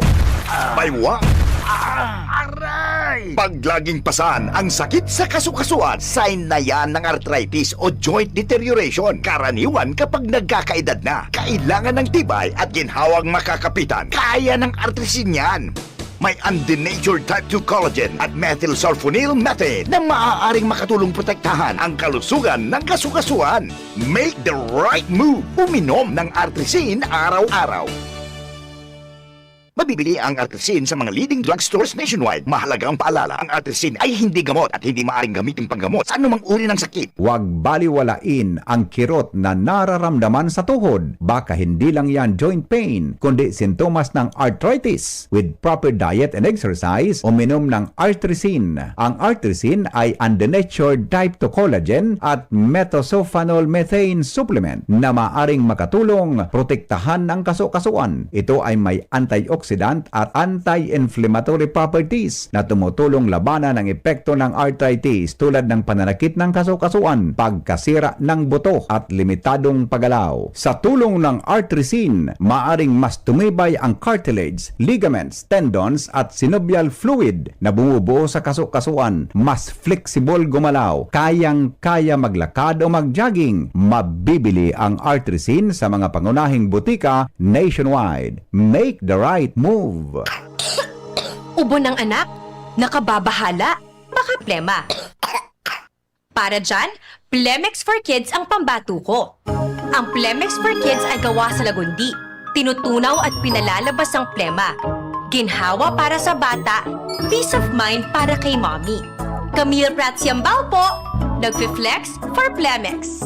baywa, aray, Pag laging pasan ang sakit sa kasukasuan, sign na yan ng arthritis o joint deterioration. Karaniwan kapag nagkakaedad na, kailangan ng tibay at ginhawang makakapitan. Kaya ng artrisin yan. May undenatured type two collagen at methylsulfonyl methane na maaaring makatulong protektahan ang kalusugan ng kasukasuan. Make the right move. Uminom ng artrisin araw-araw. Mabibili ang artrisin sa mga leading drugstores nationwide. Mahalagang paalala, ang artrisin ay hindi gamot at hindi maaring gamitin panggamot sa anumang uri ng sakit. Huwag baliwalain ang kirot na nararamdaman sa tuhod. Baka hindi lang yan joint pain, kundi sintomas ng arthritis. With proper diet and exercise, uminom ng artrisin. Ang artrisin ay undenatured type two collagen at methylsulfonyl methane supplement na maaring makatulong protektahan ang kasukasuan. Ito ay may antioxidant at anti-inflammatory properties na tumutulong labanan ang epekto ng arthritis, tulad ng pananakit ng kasukasuan, pagkasira ng buto at limitadong paggalaw. Sa tulong ng artrisin, maaring mas tumibay ang cartilage, ligaments, tendons at synovial fluid na bumubuo sa kasukasuan. Mas flexible gumalaw, kayang-kaya maglakad o mag-jogging. Mabibili ang artrisin sa mga pangunahing butika nationwide. Make the right move. Ubo ng anak? Nakababahala? Baka plema. Para dyan, Plemex for Kids ang pambato ko. Ang Plemex for Kids ay gawa sa lagundi. Tinutunaw at pinalalabas ang plema. Ginhawa para sa bata, peace of mind para kay mommy. Camille Prats Yambao po, nagfi-flex for Plemex.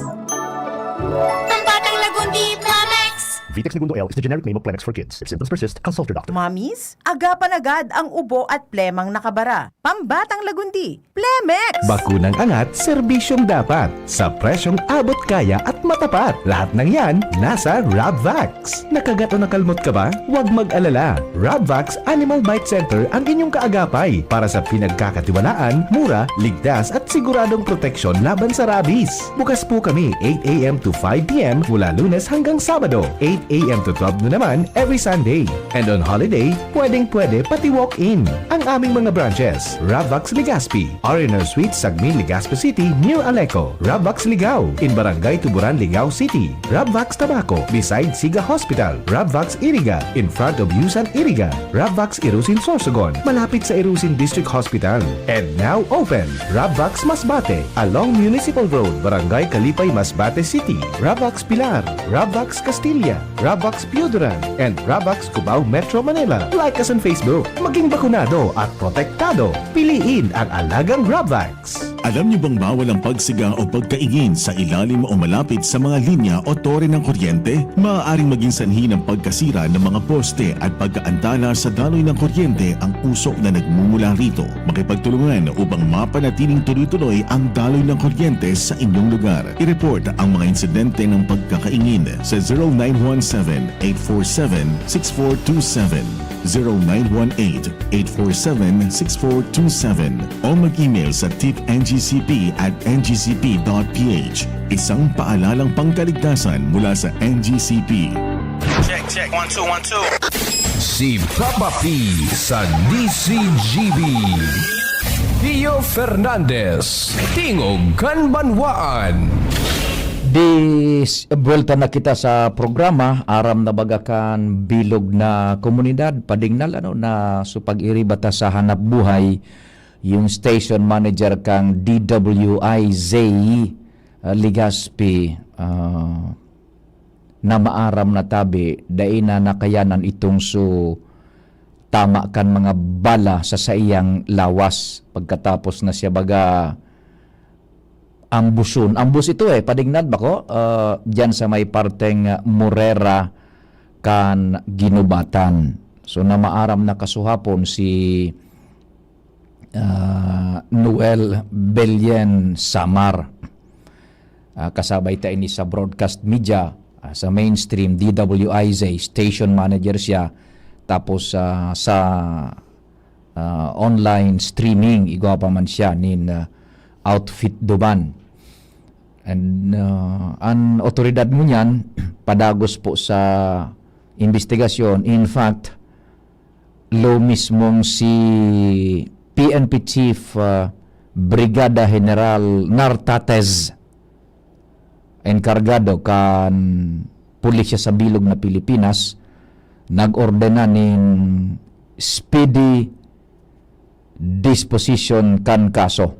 Ang batang lagundi, Plemex! Vitex Negundo L is the generic name of Plemex for kids. If symptoms persist, consult your doctor. Mommies, agapan agad ang ubo at plemang nakabara. Pambatang lagundi, Plemex! Bakunang angat, serbisyong dapat. Sa presyong abot kaya at matapat. Lahat ng yan, nasa Rabvax. Nakagat o nakalmot ka ba? Huwag mag-alala. Rabvax Animal Bite Center ang inyong kaagapay para sa pinagkakatiwalaan, mura, ligtas at siguradong proteksyon laban sa rabies. Bukas po kami eight a.m. to five p.m. mula Lunes hanggang Sabado, eight a.m. to twelve noon naman every Sunday. And on holiday, pwedeng-pwede pati walk-in. Ang aming mga branches, Rabvax Legazpi, R and R Suite, Sagmin, Legazpi City, near Aleco, Rabvax Ligao, in Barangay Tuburan, Ligao City, Rabvax Tabaco, beside Siga Hospital, Rabvax Iriga, in front of Yusan Iriga, Rabvax Irusin Sorsogon, malapit sa Irusin District Hospital. And now open, Rabvax Masbate, along Municipal Road, Barangay Kalipay, Masbate City, Rabvax Pilar, Rabvax Castilla, Rabvax Pioduran, and Rabvax Cubao, Metro Manila. Like us on Facebook. Maging bakunado at protektado. Piliin ang alagang Rabvax. Alam niyo bang bawal ang pagsiga o pagkaingin sa ilalim o malapit sa mga linya o tore ng kuryente? Maaaring maging sanhi ng pagkasira ng mga poste at pagkaantala sa daloy ng kuryente ang usok na nagmumula rito. Makipagtulungan upang mapanatiling tuloy-tuloy ang daloy ng kuryente sa inyong lugar. I-report ang mga insidente ng pagkakaingin sa zero nine one seven, eight four seven, six four two seven, zero nine one eight, eight four seven, six four two seven o mag-email sa tip N G C P at N G C P dot P H. Isang paalalang pangkaligtasan mula sa N G C P. Check, check. One, two, one, two. Si Papa P sa D C G B. Pio Fernandez, Tingog kan Banwaan. Di s- buwelta na kita sa programa, aram na baga kan bilog na komunidad, padingnal, ano, na so pag-iriba ta sa hanap buhay, yung station manager kang D W I Z, ah, Legazpi, ah, na maaram na tabi, dai na nakayanan itong so tama kan mga bala sa saiyang lawas pagkatapos na siya baga ambuson. Ambos ito eh, padingnad ba ko? Ah, diyan sa may parteng, ah, Morera kan Ginubatan. So, na maaram na kasuhapon si, ah, Noel Belen Samar. Ah, kasabay ta ini sa broadcast media, ah, sa mainstream, D W I Z, station manager siya. Tapos, ah, sa, ah, online streaming, igwa pa man siya nin, ah, Outfit Duban. And, ah, an otoridad ngunyan, padagos po sa imbestigasyon. In fact, lo mismong si P N P Chief, ah, Brigada General Nartates, enkargado kan pulisya sa bilog na Pilipinas, nag-ordena nin speedy disposition kan kaso.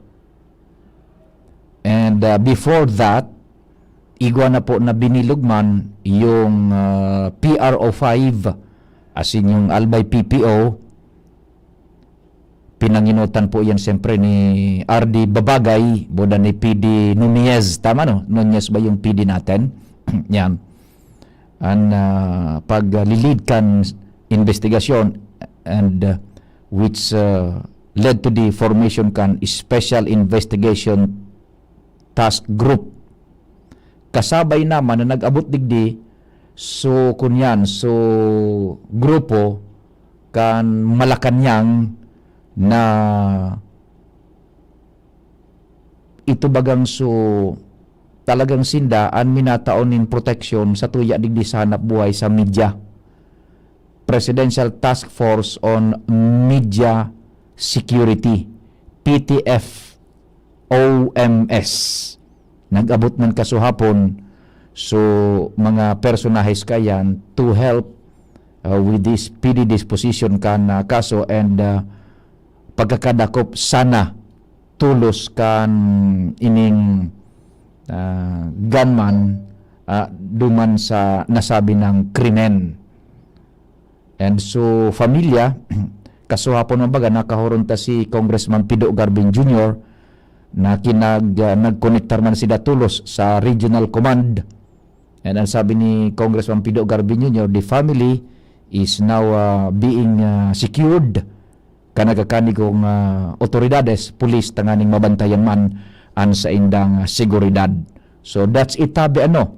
And, ah, before that, igwa na po na binilog man yung, ah, P R O five, asin yung Albay P P O, pinangenotan po yan siyempre ni R D Babagay, boda ni P D Nunez. Tama, no? Nunez ba yung P D natin? Yan. An, ah, pag-lead kan investigasyon and, ah, which, ah, led to the formation kan Special Investigation Task Group. Kasabay naman na nag-abot digdi, so, kunyan, so, grupo kan Malacañang na ito bagang so, talagang sinda an minatao nin proteksyon sa tuya digdi sa hanap buhay sa media. Presidential Task Force on Media Security, P T F O M S. Nag-abot man kasuhapon, so, mga personahes kayan to help, uh, with this speedy disposition kan, uh, kaso and, uh, pagkakadakop sana tolos kan ining, ah, gunman, ah, duman sa nasabi nang krimen. And so, familia, kasuhapon man baga, nakahuron ta si Congressman Pido Garbin Junior na kinag-, ah, nagkonektar man sila tolos sa Regional Command. And ang sabi ni Congressman Pido Garbin Junior, the family is now, ah, being, ah, secured kan nagkakanigong, ah, otoridades, pulis, tanganing mabantayan man an saindang seguridad. So, that's it, tabi, ano.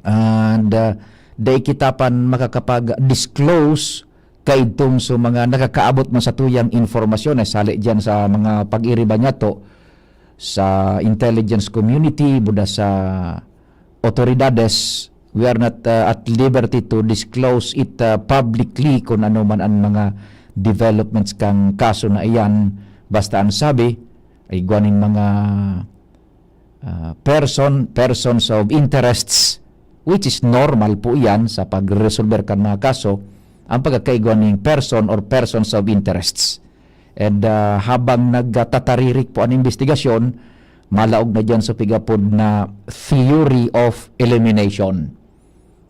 And, ah, dai kita pan makakapag-disclose kaidtong sa mga nakakaabot man sa tuyang impormasyon, eh, sali diyan sa mga pag-iriba niyato sa intelligence community, buda sa otoridades. We are not, uh, at liberty to disclose it, uh, publicly kung ano man ang mga developments kang kaso na iyan. Basta ang sabi, ay igwa ning mga, uh, person, persons of interests, which is normal po iyan sa pagresolver kan mga kaso, ang pagkakaigwa ning person or persons of interests. And, uh, habang nagtataririk po ang investigasyon, malaog na diyan sa pigapod na theory of elimination.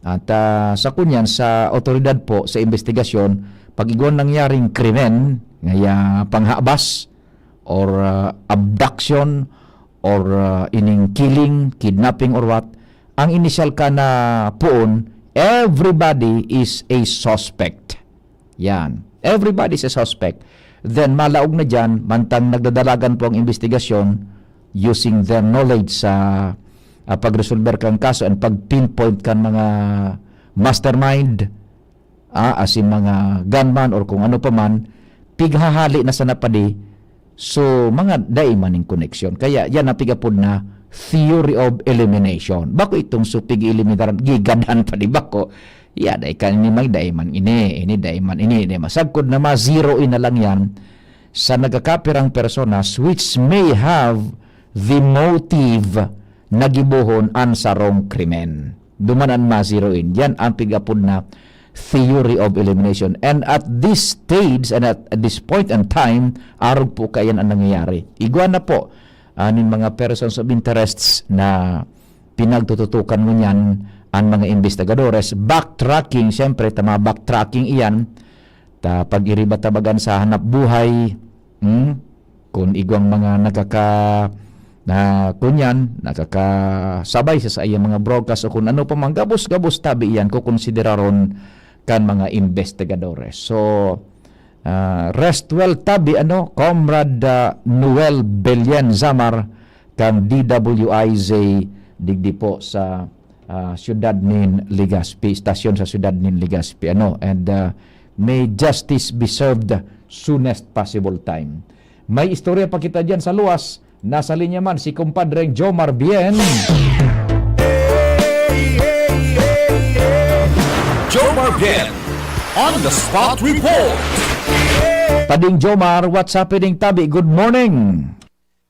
At, ah, sa kunyan, sa otoridad po, sa investigasyon, pag igwa nangyaring krimen, ngaya panghabas, or, ah, abduction, or, ah, ining killing, kidnapping, or what, ang inisyal ka na poon, everybody is a suspect. Yan. Everybody is a suspect. Then, malaog na diyan, mantang nagdadalagan po ang investigasyon, using their knowledge sa, ah, pagresolver kan kaso and pag-pinpoint kan mga mastermind, ah, asin mga gunman or kung ano pa man, pighahali na sana padi. So, mga dai man ning koneksyon. Kaya, yan ang pigapod na theory of elimination. Bako itong supig eliminar, gigadan pa di bako. Ya, dai kan ini may dai man ini, ini dai man ini, dai masagkod na ma-zero in na lang yan sa nagkakapirang personas which may have the motive na gibohon an sarong krimen. Duman an ma-zero in. Yan ang pigapod na theory of elimination. And at this stage and at this point in time, arog po kayan ang nangyayari. Igwa na po, ah, nin mga persons of interests na pinagtututukan ngunyan an mga investigadores. Backtracking, siyempre, tama, backtracking iyan. Ta pag-iriba ta bagan sa hanap buhay, hmm? Kun igwang mga nakaka-, na, kunyan, nakakasabay sa saiyang mga broadcast o kun ano pa man, gabos-gabos tabi iyan, kukonsideraron kan mga investigadores. So, ah, rest well tabi, ano, Comrade, ah, Noel Belian Zamar, kan D W I Z digdi po sa, ah, siyudad nin Legazpi, istasyon sa siyudad nin Legazpi, ano, and, ah, may justice be served soonest possible time. May istorya pa kita diyan sa luwas. Nasa linya man si kumpadreng Jomar Bien. Jomar Bien on the spot report. Pading Jomar, what's happening, Tabi? Good morning.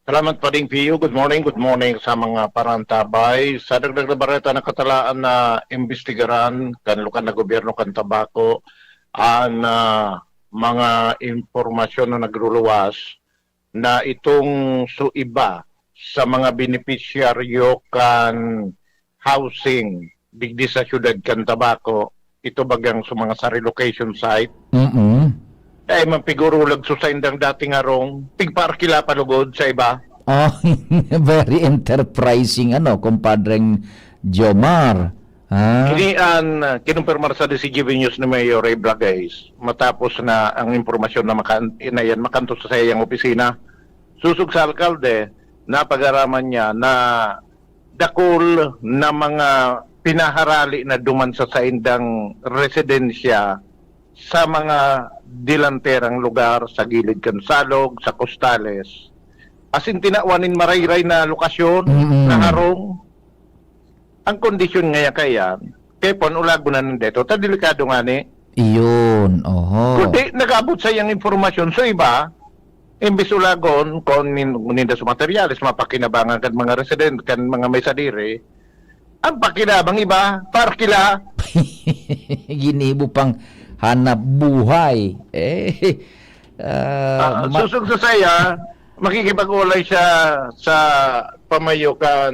Salamat, Pading Pio. Good morning, good morning sa mga parantabay. Sa dagdag na bareta, nakatalaan na imbestigaran kan lokal na gobyerno kan Tabaco an, ah, mga impormasyon na nagluluwas na itong su-, iba sa mga benepisyaryo kan housing digdi sa siyudad kan Tabaco, ito bagang sa mga sa relocation site. Mm. Dai man piguro lagso sa indang dating harong, pigpaarkila pa lugod sa iba. Oh, very enterprising, ano, kumpadreng Jomar. Ha? Ini an, ah, kinumpirmar sa D C G B News ni Mayor Ray Bragais matapos na ang impormasyon na makan-, na yan makanto sa saiyang opisina. Sosog sa alkalde, napag-araman niya na dakul na mga pinaharali na duman sa saindang residensya sa mga dilanterang lugar, sa gilid kan salog, sa kostales. As in, tinawan nin marayray na lokasyon, Mm-mm. na harong. Ang kondisyon ngaya kaiyan, kaya pon, ulagon na ninda ito. Ta delikado ngani. Iyon, oho. Kundi nag-abot sa iyang impormasyon. So, iba, imbis ulagon, kung nin-, ninda sa materyales, mapakinabangan kan mga resident, kan mga may sadiri, ang pakinabang iba, parkila. Ginibo pang hanap buhay. Eh, ah, Ah, ma- susog sa saya, makikipag-ulay siya sa pamayo kan,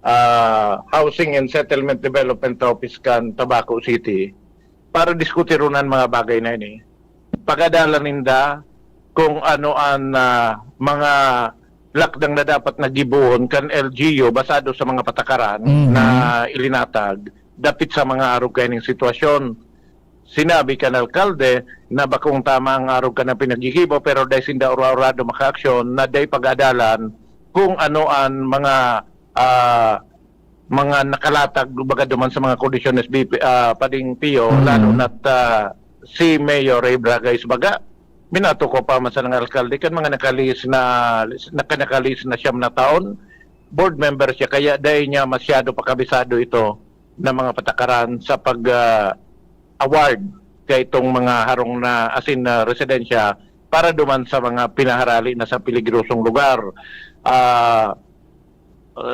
ah, Housing and Settlement Development Office kan Tabaco City para diskutiron an mga bagay na ini. Pag-adalan ninda kung ano an, ah, mga lakdang na dapat na gibohon kan L G U basado sa mga patakaran Mhm. na ilinatag dapit sa mga arog kaining sitwasyon. Sinabi kan alkalde na bakong tama ang arog kan na pinaggigibo, pero dai sinda ura-urado makaaksyon na dai pag-adalan kung ano an mga, ah, mga nakalatag, baga, duman sa mga kondisyones, B P, ah, Pading Pio, Mm. lalo na't, ah, si Mayor Ray Bragais, baga, minato ko pa man sa mga alkalde kan mga nakalihis na, naka-, nakalihis na siyam na taon, board member siya, kaya dai niya masyado pa kabisado ito na mga patakaran sa pag, ah, award kaitong mga harong na, as in, ah, residensya para duman sa mga pinaharali na sa peligrosong lugar. Ah,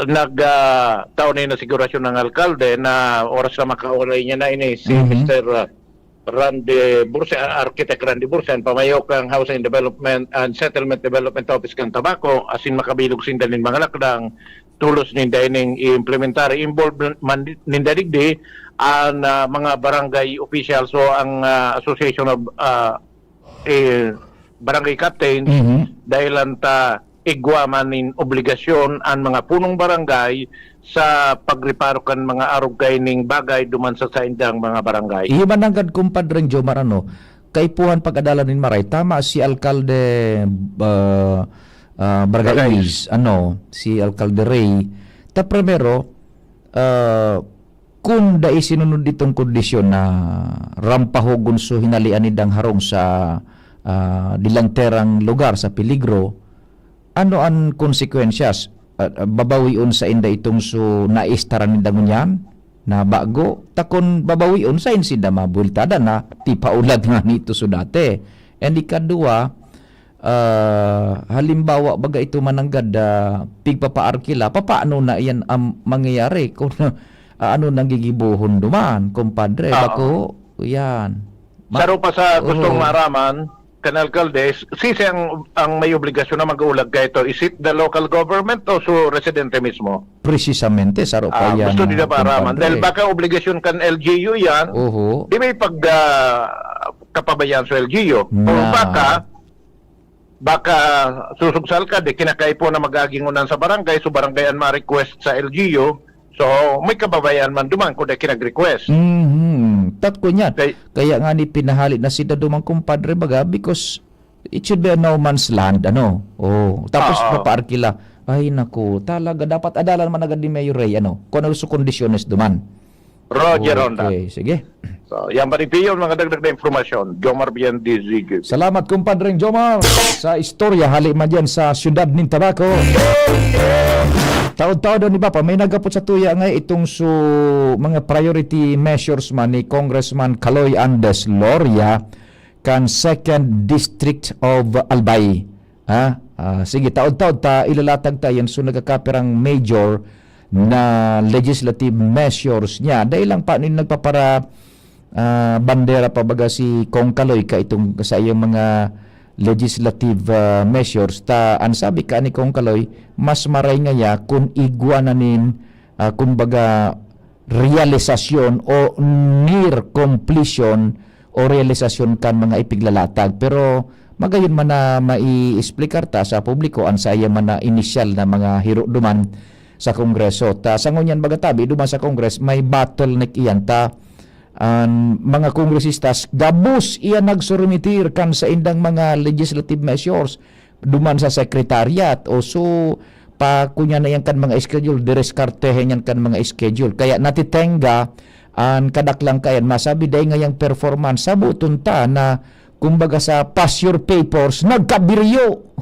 nag, ah, tao na yung nasigurasyon ng alkalde na oras na makaulay niya na ini si Mhm. Mister, ah, Randy Burse, ah, Architect Randy Burse, ang pamayo kan Housing Development and Settlement Development Office kan Tabaco, asin makabilog sinda nin mga lakdang tolos ninda ining i-implementar. Involved man ninda digdi ang, ah, mga barangay officials o ang, ah, Association of, ah, eh, Barangay Captains, Mhm. dahilan ta igwa man nin obligasyon an mga punong barangay sa pagreparo kan mga arog kaining bagay duman sa saindang mga barangay. Iyo man nanggad, kumpadreng Jomar, ano, kaipuhan pag-adalan nin maray. Tama si Alkalde, ah, ah, Bragais, Bragais. Ano, si Alkalde Ray. Ta primero, ah, kun dai sinunod itong kondisyon na rampahogon so hinalian nindang harong sa, ah, dilanterang lugar sa peligro, ano an konsekwensyas? Ah, ah, babawion sainda itong so naistaran ninda ngunyan na bago? Ta kun babawion, sain sinda mabultada na tipaulag nga nito so dati? And ikadua, ah, halimbawa, baga ito mananggad, ah, pigpapaarkila, papaano na iyan ang mangyayari? Kung, ah, ano nang gigibohon duman, kumpadre? Oo. Bako, yan. Ma-, Saro pa sa gustong oo. maaraman, kan alkalde, sisi ang, ang may obligasyon na mag-uulag kaito? Is it the local government o su residente mismo? Precisamente, saro pa Ah, yan, gusto nila maaraman. Kumpadre. Dahil baka obligasyon kan L G U yan, Oho. di may pag, ah, kapabayaan sa L G U. O Na. baka, baka susog sa alkalde, kinakaipo na mag-agingunan sa barangay, so barangay ang ma-request sa L G U. So, may kababayaan man duman kung dai kinag-request. Mhm. Tatko niyan. Kay Kaya nga ni pinahali na si Dado man, kumpadre, baga, because it should be a no man's land, ano? Oh, tapos Oo. papaarkila. Ay, naku, talaga, dapat adalan man agad ni Mayor Ray, ano? Kung ano sa kondisyones duman. Roger Ronda. Okay, sige. So, yan pa rin, Pio, mga dagdag na impormasyon. Jomar Bien, D Z G. Salamat, kumpadreng Jomar, sa istorya hali man dyan sa siyudad nin Tabaco. Taod-taod, di ba pa, may nagapot sa tuya nga itong su-, mga priority measures man ni Congressman Kaloy Andes Loria. kan Second District of Albay. Ha? Ah, sige, taod-taod ta ilalatag ta yan. So, nagkakapirang major na legislative measures niya. Dahil lang paano yung nagpapara, ah, bandera pa baga si Kong Kaloy ka itong sa iyang mga legislative, ah, measures. Ta, ang sabi ka ni Kong Kaloy, mas maray ngaya kung igwa na nin, ah, kumbaga, realisasyon o near completion o realisasyon kan mga ipiglalatag. Pero magayon man na mai-explicar ta sa publiko an saya man na inisyal na mga hiro duman sa Kongreso. Ta sa ngunyan baga tabi, duman sa Congress, may bottleneck iyan ta an mga kongresistas gabos iyan nagsurumitir kan saindang mga legislative measures duman sa secretariat. O so, pa kunya na yan kan mga schedule, direskartehe niyan kan mga schedule. Kaya natitenga an kadaklang kayan. Masabi, dai ngayang performance. Sabuton ta na, kumbaga sa pass your papers, nagkabiryo.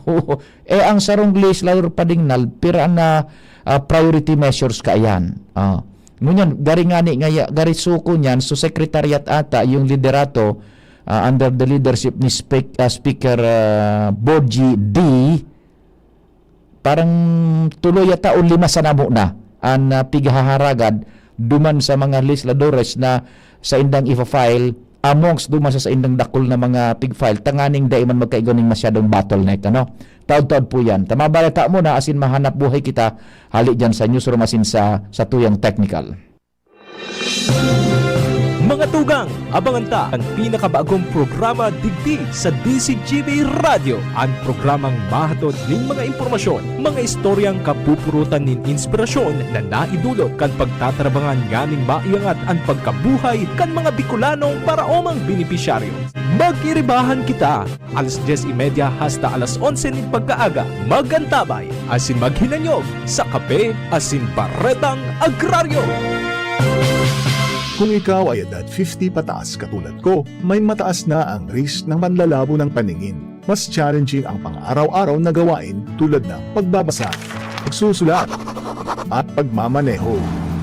Eh, ang sarong legislador padingnal, pira na, ah, priority measures kaiyan. Ah. Ngunyan, gari ngani ngaya, gari suko niyan, so secretariat ata, yung liderato, ah, under the leadership ni Spec-, ah, Speaker, ah, Boji D, parang tulo yata o lima sana mo na an, ah, pighaharagad duman sa mga legisladores na saindang ifa-file amongst duman sa saindang dakul na mga pig-file, tanganing dai man magkaigwa ning masyadong bottleneck, ano? Taod-taod po yan. Ta mabalita mo na asin mahanap buhay kita hali dyan sa newsroom asin sa, sa tuyang technical. Mga tugang, abangan ta an pinakabagong programa digdi sa D Z G B Radyo, an programang mahatod nin mga impormasyon, mga istoryang kapupurutan nin inspirasyon na naidulot kan pagtatrabangan nganing maiangat an pagkabuhay kan mga Bicolanong paraomang benepisyaryo. Mag-iribahan kita! Alas dyes y media hasta alas onse nin pagkaaga, mag-antabay asin maghinanyog sa Kape asin Baretang Agraryo. Kung ikaw ay edad fifty pataas katulad ko, may mataas na ang risk ng panlalabo ng paningin. Mas challenging ang pang-araw-araw na gawain tulad ng pagbabasa, pagsusulat, at pagmamaneho.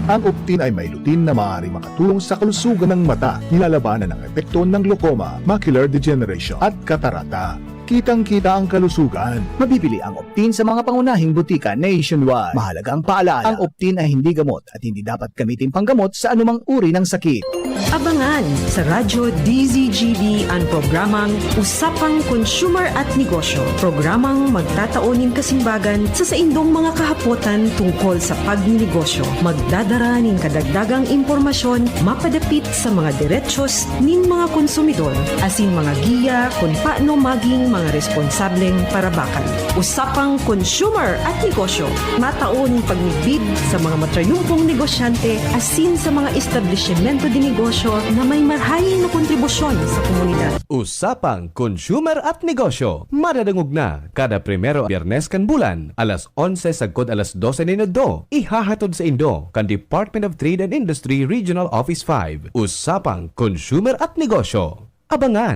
Ang Optin ay may lutein na maaaring makatulong sa kalusugan ng mata, nilalabanan ang epekto ng glaucoma, macular degeneration, at katarata. Kitang-kita ang kalusugan. Mabibili ang Optin sa mga pangunahing butika nationwide. Mahalagang paalala, ang Optin ay hindi gamot at hindi dapat gamitin panggamot sa anumang uri ng sakit. Abangan sa Radyo D Z G B an programang Usapang Consumer at Negosyo, programang magtatao nin kasimbagan sa saindong mga kahapotan tungkol sa pagninegosyo. Magdadara nin kadagdagang impormasyon mapadapit sa mga derechos nin mga konsumidor asin mga giya kun paano maging mga responsableng parabakan. Usapang Consumer at Negosyo, matao nin pagmidbid sa mga matrayumpong negosyante asin sa mga establisimento de negosyo na may marahay na kontribusyon sa komunidad. Usapang Consumer at Negosyo, madadangog na kada primero, Biyernes kan bulan, alas onse sagkod alas dose nin udto. Ihahatod saindo kan Department of Trade and Industry Regional Office five. Usapang Consumer at Negosyo. Abangan!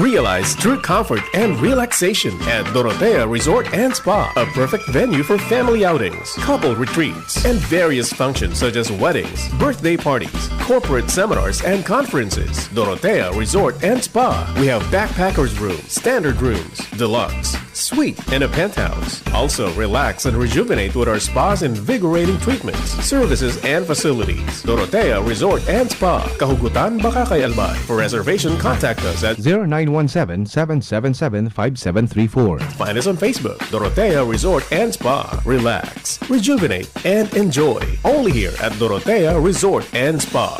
Realize true comfort and relaxation at Dorotea Resort and Spa, a perfect venue for family outings, couple retreats, and various functions such as weddings, birthday parties, corporate seminars, and conferences. Dorotea Resort and Spa. We have backpackers room, standard rooms, deluxe, suite, and a penthouse. Also, relax and rejuvenate with our spa's invigorating treatments, services, and facilities. Dorotea Resort and Spa, Kahugutan, Bacacay, Albay. For reservation, contact us at zero nine one seven, seven seven seven, five seven three four. Find us on Facebook, Dorotea Resort and Spa. Relax, rejuvenate, and enjoy. Only here at Dorotea Resort and Spa.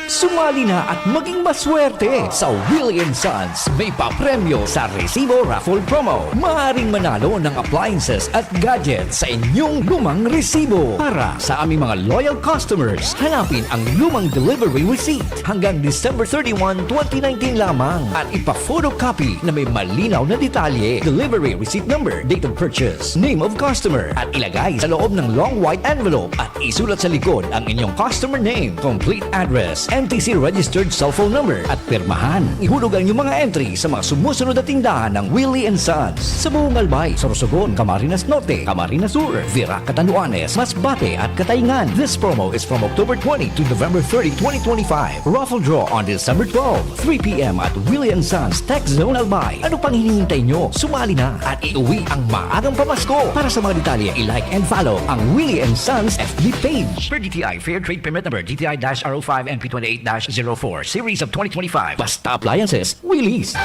Sumali na at maging maswerte sa Willie and Sons. May papremyo sa Resibo Raffle Promo. Maaaring manalo ng appliances at gadgets sa inyong lumang resibo. Para sa aming mga loyal customers, hanapin ang lumang delivery receipt hanggang December thirty-one, twenty nineteen lamang at ipa-photocopy na may malinaw na detalye, delivery receipt number, date of purchase, name of customer, at ilagay sa loob ng long white envelope at isulat sa likod ang inyong customer name, complete address, N T C registered cellphone number at pirmahan. Ihulog ang inyong mga entry sa mga sumusunod na tindahan ng Willie and Sons sa buong Albay, Sorsogon, Camarines Norte, Camarines Sur, Virac, Catanduanes, Masbate at Cataingan. This promo is from October twenty to November thirty, twenty twenty-five. Raffle draw on December twelve, three p m at Willie and Sons Tech Zone Albay. Ano pang hinihintay nyo? Sumali na at iuwi ang maagang pamasko. Para sa mga detalye, i-like and follow ang Willie and Sons F B page. Per D T I Fair Trade Permit Number D T I dash R O five N P twenty-eight dash zero four Series of twenty twenty-five. Basta Appliances, Willie's.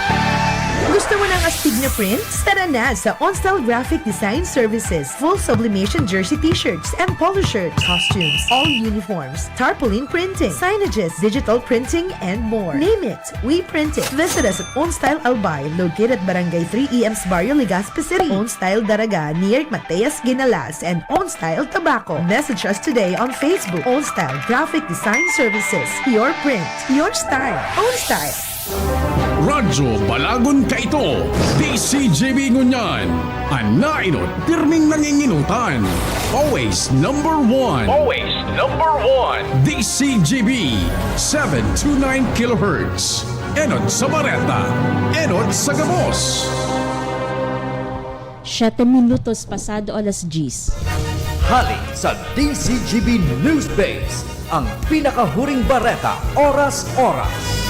Gusto mo ng astig na prints? Tara na sa OnStyle Graphic Design Services. Full sublimation jersey t-shirts and polo shirts, costumes, all uniforms, tarpaulin printing, signages, digital printing, and more. Name it, we print it. Visit us at OnStyle Albay, located at Barangay three E M sa Barrio Legazpi City. OnStyle Daraga, near Mateas Ginalas, and OnStyle Tabaco. Message us today on Facebook. OnStyle Graphic Design Services. Your print, your style. OnStyle. Radyo Balagon kaito, D C G B ngunyan. An nainot, pirming nanginginutan. Always number one. Always number one. D C G B, seven two nine kilohertz. Enot sa bareta, enot sa gabos. Siyete minutos pasado alas diyes. Hali sa D C G B News Base, ang pinakahuring bareta, oras-oras.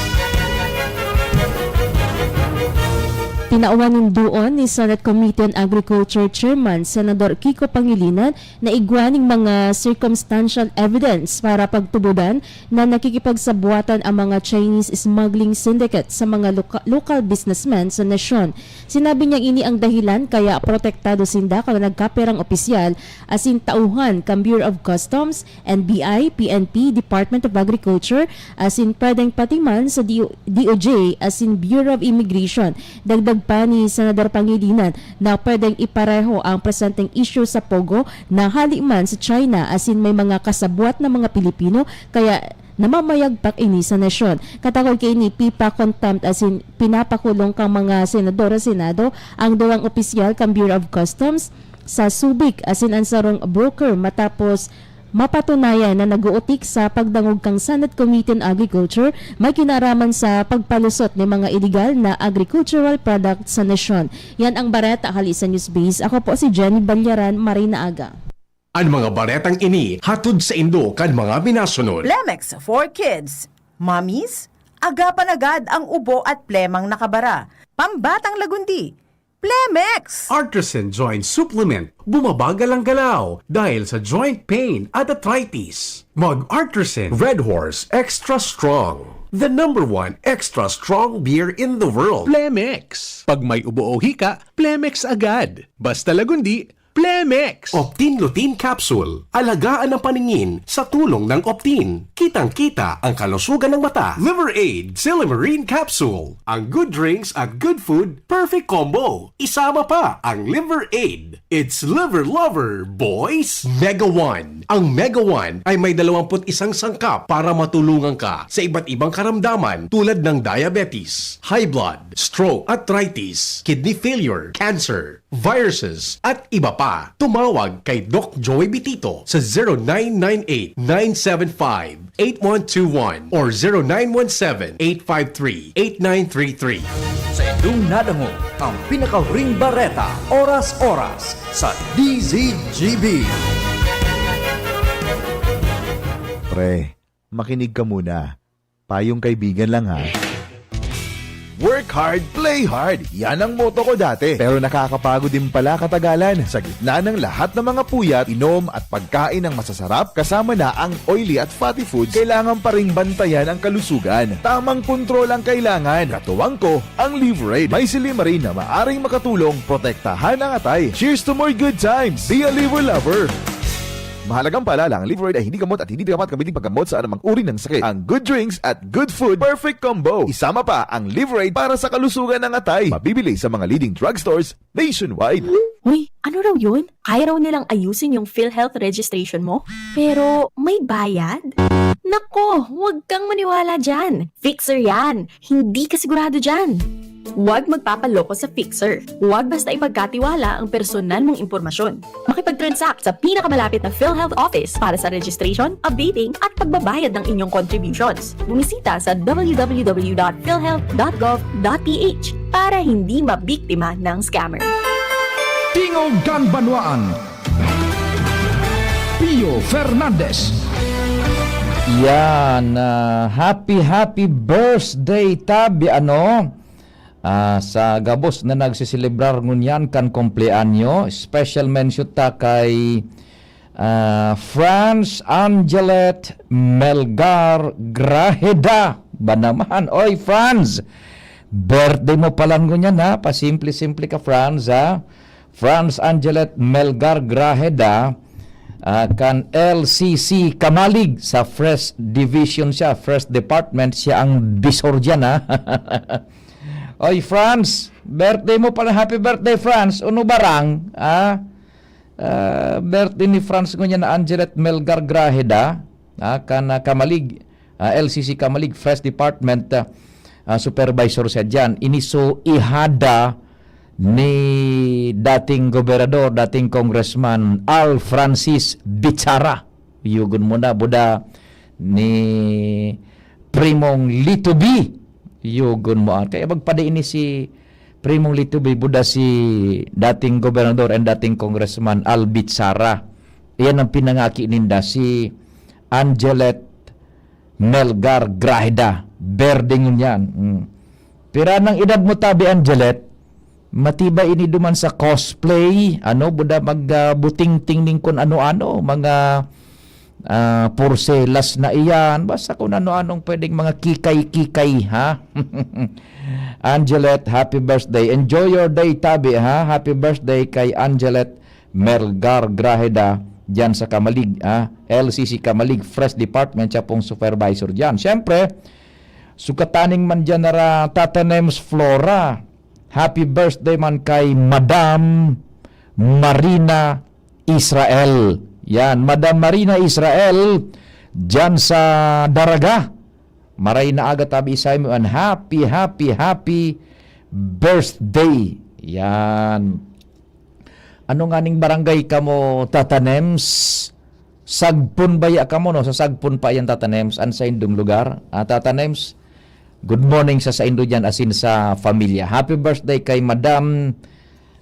Tinawan nin duon ni Senate Committee on Agriculture Chairman Senador Kiko Pangilinan na igwa ning mga circumstantial evidence para pagtubodan na nakikipagsabwatan ang mga Chinese smuggling syndicate sa mga loka- local businessmen sa nasyon. Sinabi niyang ini ang dahilan kaya protektado sinda kan nagkapirang opisyal asin tauhan kan Bureau of Customs, N B I, P N P, Department of Agriculture, asin pwedeng pati man sa D O J asin Bureau of Immigration. Dagdag pa ni Senador Pangilinan na pwedeng ipareho ang presenteng isyu sa POGO na hali man sa China asin may mga kasabwat na mga Pilipino kaya namamayagpak ini sa nasyon. Katakod kaini, pipa-contempt asin pinapakulong kan mga senador sa Senado ang duwang opisyal kan Bureau of Customs sa Subic asin an sarong broker matapos mapatunayan na nag-uutik sa pagdangog kan Senate Committee on Agriculture may kinaaraman sa pagpalusot nin mga iligal na agricultural products sa nasyon. Yan ang bareta hali sa Newsbase. Ako po si Jenny Balyaran. Maray na aga. An mga baretang ini hatod saindo kan mga minasunod. Plemex for Kids. Mommies, agapan agad ang ubo at plemang nakabara. Pambatang lagundi. Plemex! Artisan Joint Supplement, bumabagal ang galaw dahil sa joint pain at arthritis. Mag Artisan Red Horse Extra Strong, the number one extra strong beer in the world. Plemex. Pag may ubo o hika, Plemex agad. Basta lagundi, Plemex. Optin Lutein Capsule. Alagaan ang paningin sa tulong ng Optin. Kitang-kita ang kalusugan ng mata. Liver Aid Silymarin Capsule. Ang good drinks at good food, perfect combo. Isama pa ang Liver Aid. It's Liver Lover, boys! Mega One. Ang Mega One ay may dalawampu't isang sangkap para matulungan ka sa iba't ibang karamdaman tulad ng diabetes, high blood, stroke, arthritis, kidney failure, cancer, viruses, at iba pa. Tumawag kay Doc Joey Bitito sa zero nine nine eight, nine seven five, eight one two one or zero nine one seven, eight five three, eight nine three three. Sa inyong nadangog ang pinakahuring bareta, oras-oras, sa D Z G B. Pre, makinig ka muna. Payong kaibigan lang ha. Work hard, play hard. Yan ang motto ko dati. Pero nakakapagod din pala katagalan. Sa gitna ng lahat ng mga puyat, inom at pagkain ng masasarap, kasama na ang oily at fatty foods, kailangan pa ring bantayan ang kalusugan. Tamang kontrol ang kailangan. Katuwang ko, ang Liverade. May silymarin na maaring makatulong protektahan ang atay. Cheers to more good times! Be a Liver Lover! Mahalagang paalala, ang Liverade ay hindi gamot at hindi dapat gamitin paggamot sa anumang uri ng sakit. Ang good drinks at good food, perfect combo. Isama pa ang Liverade para sa kalusugan ng atay. Mabibili sa mga leading drugstores nationwide. Hoy, ano raw yun? Kaya raw nilang ayusin yung PhilHealth registration mo? Pero may bayad? Nako, huwag kang maniwala dyan. Fixer yan. Hindi ka sigurado dyan. Huwag magpapaloko sa fixer. Huwag basta ipagkatiwala ang personal mong impormasyon. Makipag-transact sa pinakamalapit na PhilHealth office para sa registration, updating, at pagbabayad ng inyong contributions. Bumisita sa w w w dot philhealth dot gov dot p h para hindi mabiktima ng scammer. Tingog kan Banwaan, Pio Fernandez. Yan, ah, happy, happy birthday, Tabi, ano? Ah, sa gabos na nagseselebrar ngunyan kan kumpleanyo, special mention ta kay, ah, Franz Angelet Melgar Graheda. Ba naman? Oy, Franz! Birthday mo pala ngunyan, ha? Pasimple-simple ka, Franz, ha? Franz Angelet Melgar Graheda, ah, kan L C C Kamalig, sa First Division siya, First Department, siya ang bisor dyan, ha? Oy, Franz, birthday mo pala. Happy birthday, Franz. Uno barang, ah? Ah, birthday ni Franz ngunyan na Angelet Melgar Graheda, ah, kan, ah, Kamalig, ah, L C C Kamalig, First Department, ah, ah, supervisor siya dyan. Ini so ihada ni dating gobernador, dating congressman Al Francis Bichara. Yugon mo na, buda ni Primong Lito B. Yugon mo, ah. Kaya magpadi ini si Primong Lito B, buda si dating gobernador and dating congressman Al Bichara. Iyan ang pinangaki ninda, si Angelet Melgar Graheda. Berde ngunyan. Mm. Pira nang edad mo, Tabi Angelet? Matibay ini duman sa cosplay, ano, buda mag, ah, buting tingning kun ano-ano, mga, ah, porselas na iyan, basta kung ano-anong pwedeng mga kikay-kikay, ha? Angelet, happy birthday. Enjoy your day, Tabi, ha? Happy birthday kay Angelet Melgar Graheda, dyan sa Kamalig, ha? L C C Kamalig, Fresh Department, siya pong supervisor dyan. Siyempre, sukataning man dyan nara Tata Nems Flora. Happy birthday man kay Madam Marina Israel. Yan, Madam Marina Israel, dyan sa Daraga. Maray na aga, Tabi Simon, and happy, happy, happy birthday. Yan. Ano nganing barangay kamo, Tata Nems? Sagpon baya kamo, no? Sa Sagpon pa yan, Tata Nems, an saindong lugar. Ah, Tata Nems, good morning sa saindo dyan, asin sa familia. Happy birthday kay Madam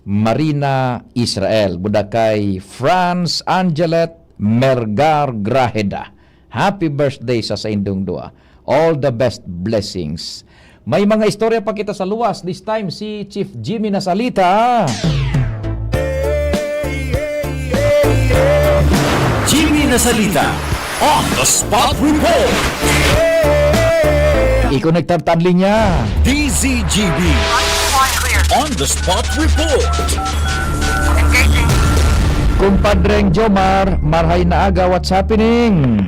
Marina Israel, buda kay Franz Angelet Mergar Graheda. Happy birthday sa saindong dua. All the best blessings. May mga istorya pa kita sa luwas. This time, si Chief Jimmy Nasalita. Jimmy Nasalita on the spot report. I-connect ang linya. D Z G B on the spot report. Kumpadreng Jomar, marhay na aga, what's happening?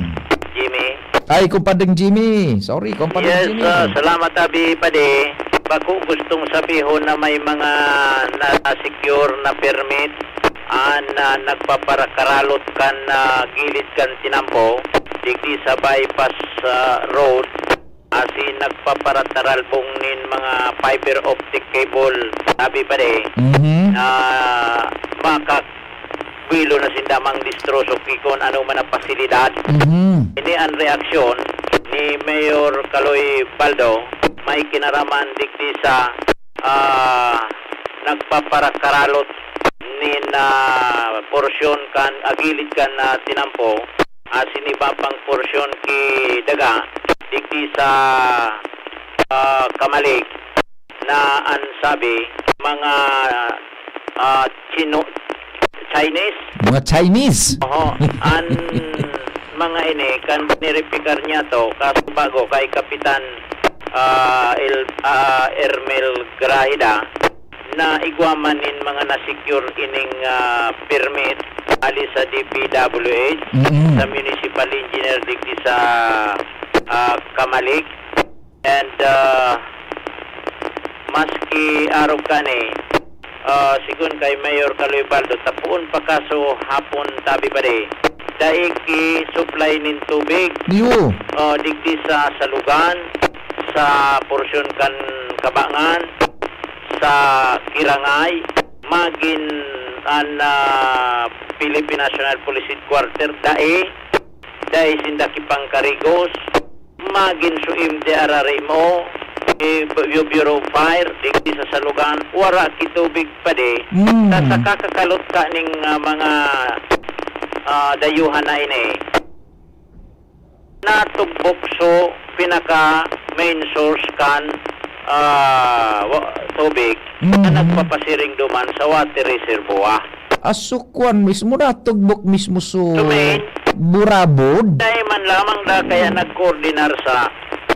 Jimmy. Ay, kumpadreng Jimmy. Sorry, kumpadreng Yes, Jimmy. ah, salamat, Abi Padi. Bako gustong sabihon na may mga na-secure na permit an ah, nagpaparakaralot kan ah, gilid kan tinampo digdi sa bypass ah, road, asin nagpaparataralbong nin mga fiber optic cable, Abi Padi, Mhm. na maka bilo na sinda mangdistroso ki kun ano man na pasilidad. Mhm. Ini an reaksyon ni Mayor Kaloy Baldo, may kinaraman digdi sa ah, nagpaparakaralot nin ah, porsyon kan agilid kan ah, tinampo, asin iba pang porsyon ki daga digdi sa ah, Kamalig, na an sabi, mga ah, Chino, Chinese. Mga Chinese. Oho, an mga ini kan nirepikar niya to, kaso bago kay Kapitan ah, El, ah, Ermel Grahida, na igwa man nin mga na-secure ining ah, permit ali sa D P W H, Mm-mm. sa municipal engineer digdi sa ah, Kamalig. And ah, maski arog kani, ah, sigon kay Mayor Kaloy Baldo, tapoon pa kaso hapon, Tabi Padi, dai ki supply nin tubig. Iyo. Ah, digdi sa Salugan, sa porsyon kan Kabangan, sa Kirangay, magin an, ah, Philippine National Police Headquarter, dai, dai sinda kipangkarigos, magin su M D R R M O, eh, Bu-, Bureau of Fire, digdi sa Salugan, wara ki tubig padi. Mm. Ta sa kakakalot ka ning, ah, mga, ah, dayuhan na ini, natugbok su pinaka main source kan, ah, wa-, tubig na Mhm. nagpapasiring duman sa water reservoir. Asukwan mismo, natugbok mismo su Dumain. Burabod. Dai man lamang da kaya nagkoordinar sa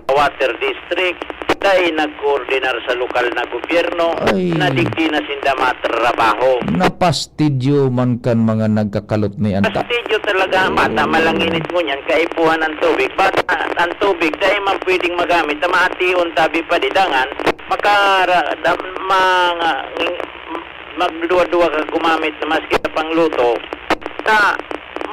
water district, dai nagkoordinar sa lokal na gobyerno, Ay. na digdi na sinda matrabaho. Napastidyo man kan mga nagkakalot ni anta. Pastidyo talaga, bata malanginit mo niyan, kaipuhan ang tubig. Bata, ang tubig, dai man pwedeng magamit, ta maation tabi pa di dangan, makara-, da-, mga, magduwa-duwa ka gumamit na maski sa pangluto, ta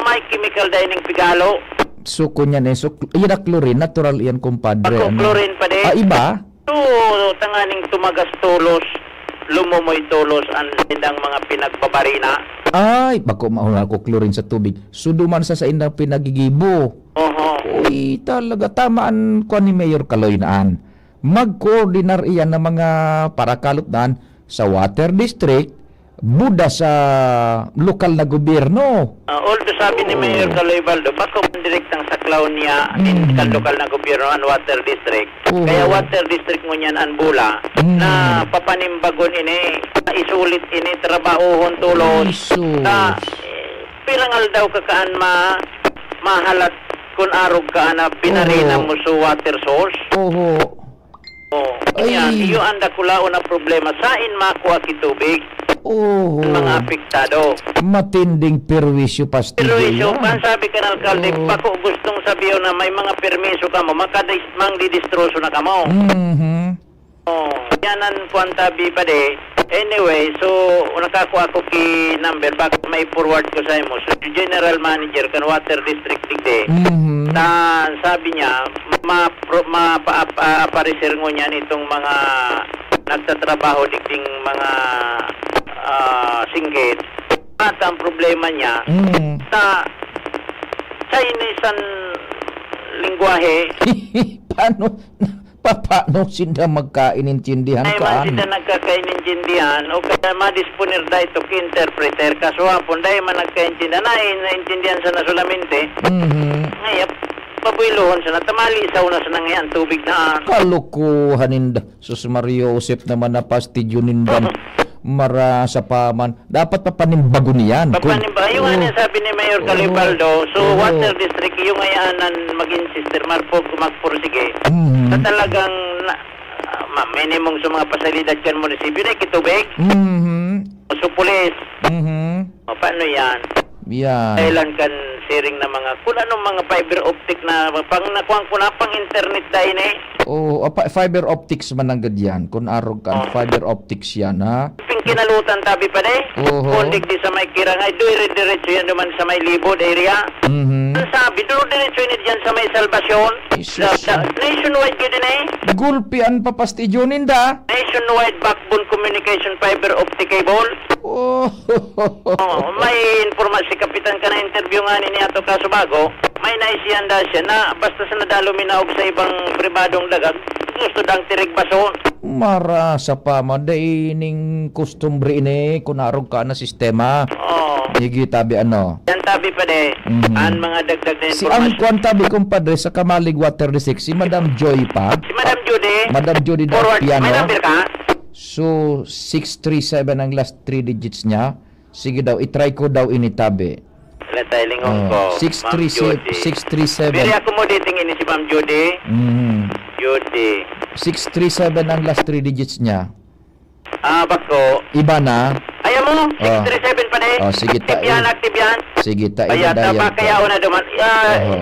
may chemical dai ning pigalo. So, kunyan eh, so, cl-, yun na chlorine, natural yan, kumpadre, Bako ano? chlorine pa di. Ah, iba? So, tanganing tumagas tolos, lumumoy tolos, ang sindang mga pinagbabarina. Ay, bako mauna ko chlorine sa tubig. So, duman sa saindang pinagigibo. Oho. Uy, talaga, tama an kuwan ni Mayor Kaloy na an. Magkoordinar iyan ng mga parakalot na an sa water district, buda sa lokal na gobyerno. Ah, although sabi ni Oo. Mayor Kaloy Baldo, bako man direktang saklaw niya, Mm. kan lokal na gobyerno, an water district. Oo. Kaya water district ngunyan an Bula, Mm. na papanimbagon ini, isulit ini, trabahohon tolos. Jesus. Na, eh, pirang aldaw ka kaan ma-, mahalat kun arog ka na binarina Oo. mo sa water source. Oho. Oh, Ay. yan, iyo ang dakulaon na problema. Sain makua ki tubig Oo. ang mga apektado. Matinding perwisyo, pastidyo Pero iso, yan. ang sabi kan alkalde, Oo. bako gustong sabiyon na may mga permiso kamo, makadis-, mangdidistroso na kamo. Mhm. Oh, yan ang kuwan tabi pa di. Anyway, so, nakakua ako ki number, baka may forward ko sa imo. So, si General Manager kan Water District digdi, Mhm. na sabi niya, ma-, pro-, ma-, pa-, pa-, aparecer ngunyan itong mga nagtatrabaho digding mga, ah, singgit. At ang problema niya, Mm. sa Chinese ang lingwahe. Paano, papaano sinda magkainintindihan Ay, man kaan? sila nagkakainintindihan, o kaya madisponer da ito ki interpreter. Kaso hapon, dahil man nagkaintindihan, ay, naintindihan sana solamente. Mhm. Ngayon, pabuilohon sana, tamali sa una sana ngayon, tubig na. Kalokohan ninda. Sus Mario Josep naman na pastidyo nindan. Mara sa paman. Dapat papanimbagon yan. Kung Papanimba-, yung Oo. ano sabi ni Mayor Oo. Calibaldo, so Oo. water district, yung ayanan mag-insister, magpug-, magpursige. Mhm. Sa talagang na, ah, ma-, minimum sa mga pasalidad kan munisipyo na ikitubig. Mhm. So, pulis. Mhm. O, paano yan? Yan. Kailan kan siring na mga, kung anong mga fiber optic na, pang, nakuha ko na, pang internet dahil eh. Oo, apa, fiber optics man ang gadyan. Kung arog ka, Oh. fiber optics yan, ha? Ping kinalutan tabi pa de. Oho. Kung digdi sa may Kirangay, dire-diretso yan naman sa may Libod area. Mhm. Ang sabi, dire-diretso yun dyan sa may Salvacion. Jesus. Sa, sa, nationwide yun din eh. Gulpi ang papastidyo ninda. Nationwide backbone communication fiber optic cable. Oh. Oh, may informa si Kapitan ka na interview nga ni Niato Kaso Bago. May naisihan da siya na basta sa nadalo minaog sa ibang pribadong daga, gusto dang tirigbason. Mara sa pama, dai ning kustumbre ini, kun arog ka na sistema. Oo. Sige, tabi ano. Yan tabi pa de, Mhm. ang mga dagdag na Si informasyon. ang kwan tabi, kumpadre, sa Kamalig Water District, si Madam Joy pa? Si Madam Judy. Madam Judy daw, Forward. piano? May number ka? So, six three seven ang last three digits niya. Sige daw, i-try ko daw ini tabi. Wala tayo lingon Oh, ko, six three seven, Ma'am Judy. six three seven. Very accommodating ini si Ma'am Judy. Mhm. Judy. Six three seven ang last three digits niya. Ah, bako. Iba na? Ayaw mo, Oh. six three seven pa de. Oh, sige, ta-, Active yan, eh. active yan. Sige, ta-, Kaya iba na taba, yan, kaya ta-, una duman. Ah, Oho.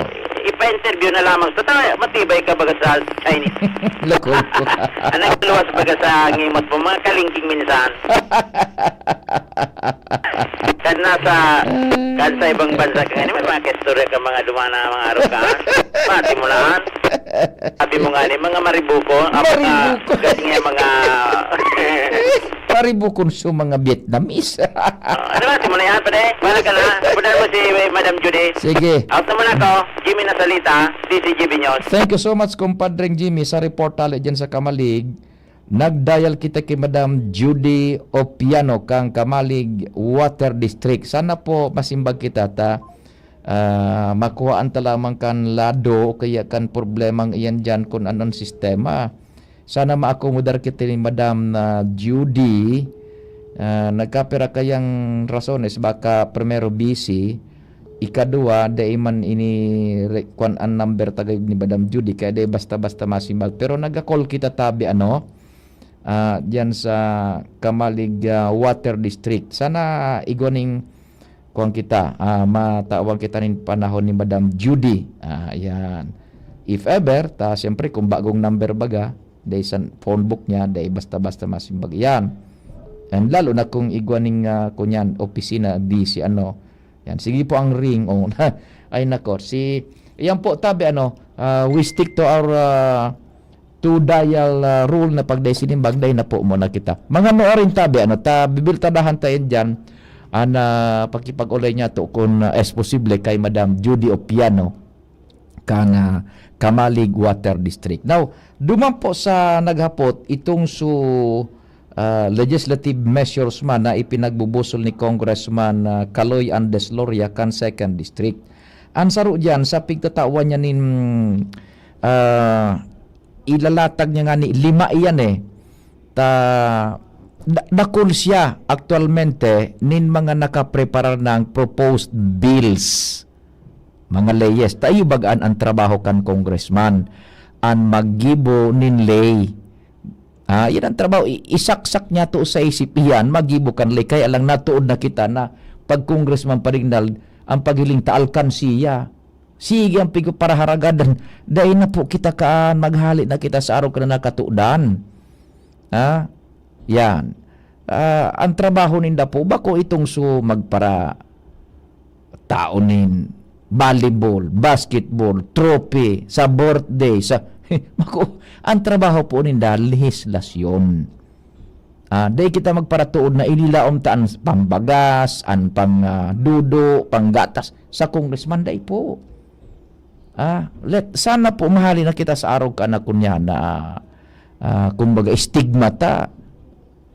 ipa-interview na lamang. Sa ta-, matibay ka baga sa Chinese. Loko. Ang nagluwas baga sa ngimot mo, mga kalingking minsan. Kan nasa, kan sa ibang bansa ka ngayon, may mga kaistorya ka, mga duman na mga araw ka, ha? Pati mo na, ha? Sabi mo nga ni, mga maribuko, ang mga Maribuko. Galing nga mga Maribuko sa mga Vietnamese. Ah, ano ba, simula yan, pare? Wala ka na. Punta mo si Madam Judy. Sige. Out naman ako, Jimmy Nasalita, D C G B News. Thank you so much, kumpadreng Jimmy, sa report tali dyan sa Kamalig. Nag-dial kita kay Madam Judy Opiano kang Kamalig Water District. Sana po masimbag kita ta, ah, makuhaan ta lamang kan lado o kaya kan problemang iyan diyan kun anong sistema. Sana maakomodar kita ni Madam na Judy. Ah, nagkapira kayang rasones, baka primero busy, ikaduwa, dai man ini re-, kwan an number tagay ni Madam Judy, kaya dai basta-basta masimbag. Pero naga-call kita tabi, ano, ah, diyan sa Kamalig, ah, Water District. Sana igwa ning kwan kita, ah, matawan kita nin panahon ni Madam Judy. Ah, yan. If ever, ta, siyempre, kung bagong number baga, dai sa phone book niya, dai basta-basta masimbag. Yan. And lalo na kung igwa ning, ah, kunyan, opisina, busy, ano. Yan. Sige po ang ring. Oh. Ay, nako. Si, yan po, tabi, ano, ah, we stick to our, ah, two dial, ah, rule na pag dai sinimbag, dai na po muna kita. Mga nuarin tabi, ano, ta, bibiltadahan tayo dyan, an, ah, pakipag-ulay niya to kung, ah, is posible kay Madam Judy Opiano, kan, ah, Kamalig Water District. Now, duman po sa naghapot, itong su, ah, legislative measures man na ipinagbubusol ni Congressman, ah, Kaloy Andes Loria kan Second District. Ang saro dyan, sa pigtatawan niya nin, ah, ilalatag niya nga ni lima iyan eh. Ta, da-, dakul siya aktualmente nin mga nakapreparar ng proposed bills, mga leyes. Ta iyo bagaan ang trabaho kan congressman, an maggibo nin ley. Ah, yan ang trabaho. I-, isaksak niya to sa isip iyan, magibo kan ley. Kaya lang natuod na kita na pag congressman pa rin, ang paghiling ta alkansiya. Sige ang pigparaharagadan. Dai na po kita kaan, maghali na kita sa arog kan nakatuodan. Ha? Yan. Ah, ang trabaho ninda po, bako itong su magpara tao nin volleyball, basketball, trophy, sa birthday, sa, bako, ang trabaho po ninda, lehislasyon. Ah, dai kita magparatuod na ililaom ta an pambagas, an pang, ah, dudo, panggatas sa congressman, dai po. Ah, let, sana po mahali na kita sa arog kan anak ko niya na, ah, kumbaga, stigma ta.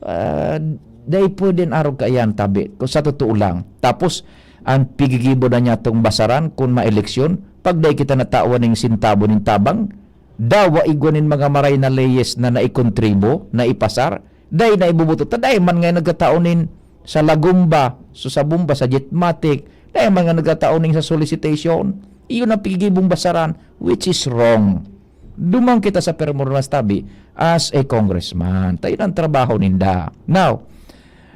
Ah, dai pwede an arog kaiyan, tabi. Kung sa totoo lang. Tapos, ang pigigibo na niya tong basaran, kung maeleksyon, pag dai kita natawan ning sintabo ning tabang, dawa igwa nin mga maray na leyes na naikontribo, naipasar, dai na iboboto ta, dai man nga nagkataon nin sa Lagumba, so sa Bomba, sa Jetmatic, dai man nga nagkataon nin sa solicitation. Iyon ang pigigibong basaran, which is wrong. Duman kita sa permormas tabi as a congressman. Tayo ang trabaho ninda. Now,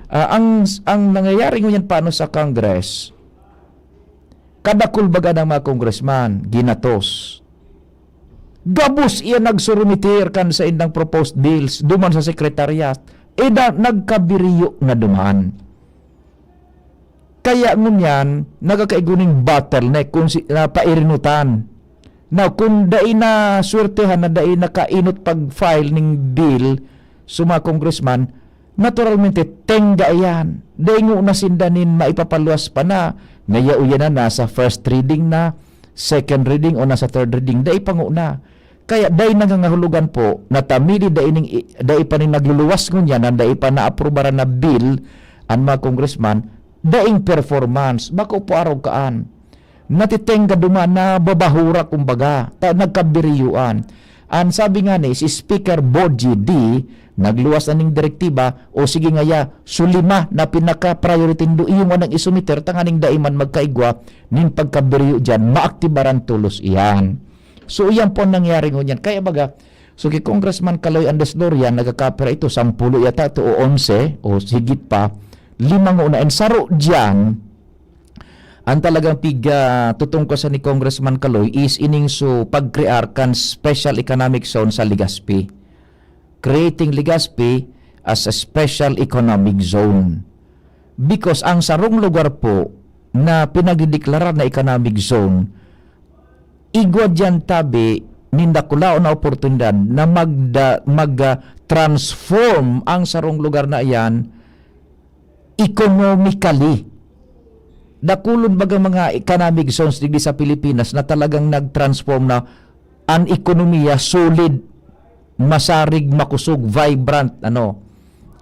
ah, ang, ang nangyayari ngunyan paano sa Congress, kadakul baga ng mga congressman, ginatos. Gabos iya nagsurumitir kan sa indang proposed bills duman sa secretariat. E da, nagkabiriyo na duman. Kaya ngunyan, nagkakaiguning bottleneck kung si, na pairinutan. Now, kung dai na swertehan na dai nakainot pag-file ning bill sa mga congressman, naturalmente, tengga iyan. Dai ngona sinda nin maipapaluwas pa na. Ngaya uyan na, nasa first reading na, second reading o nasa third reading, dai pa ngona. Kaya dai nangangahulugan po na ta midi dai ning i-, dai pa nin nagluluwas ngunyan, an dai pa naaprubaran na bill an mga congressman, daing performance, bako po arog kaan. Natitengga duman, nababahura kumbaga, ta nagkabiriyuan. An sabi nga ni si Speaker Boji D, nagluwas na ning direktiba, o sige ngaya, su lima na pinaka-priority nindo, iyo nga nang isumiter, tanganing dai man magkaigwa nin pagkabiriyo diyan, maaktibaran tolos iyan. So, iyan po ang nangyari ngunyan. Kaya baga, so ki Congressman Kaloy Andes Loria, nagkakapira ito, sampulo yata ito o onse, o higit pa, lima ngona. And saro diyan, ang talagang pig, ah, tutungkol sa ni Congressman Kaloy is ining so pagkrear kan special economic zone sa Legazpi. Creating Legazpi as a special economic zone. Because ang sarong lugar po na pinagdedeklara na economic zone, igwa diyan tabi nin dakulaon na oportunidad na magda-, mag, ah, transform ang sarong lugar na iyan economically. Dakulon baga mga economic zones digdi sa Pilipinas na talagang nag-transform na an ekonomiya solid, masarig, makosog, vibrant, ano,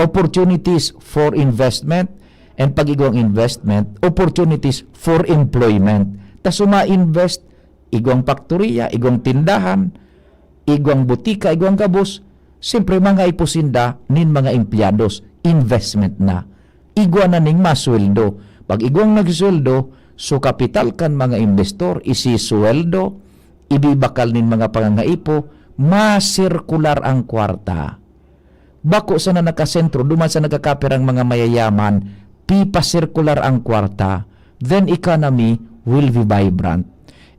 opportunities for investment, and pag igwang investment, opportunities for employment. Ta suma-invest, igwang paktoriya, igwang tindahan, igwang butika, igwang gabos, siyempre, mga ipusinda nin mga empleyados, investment na. Igwa na ning masweldo. Pag igwang nagsweldo, so kapital kan mga investor, isisweldo, ibibakal nin mga pangangaipo, masirkular ang kwarta. Bako sana nakasentro, duman sa nagkakapirang mga mayayaman, pipasirkular ang kwarta, then economy will be vibrant.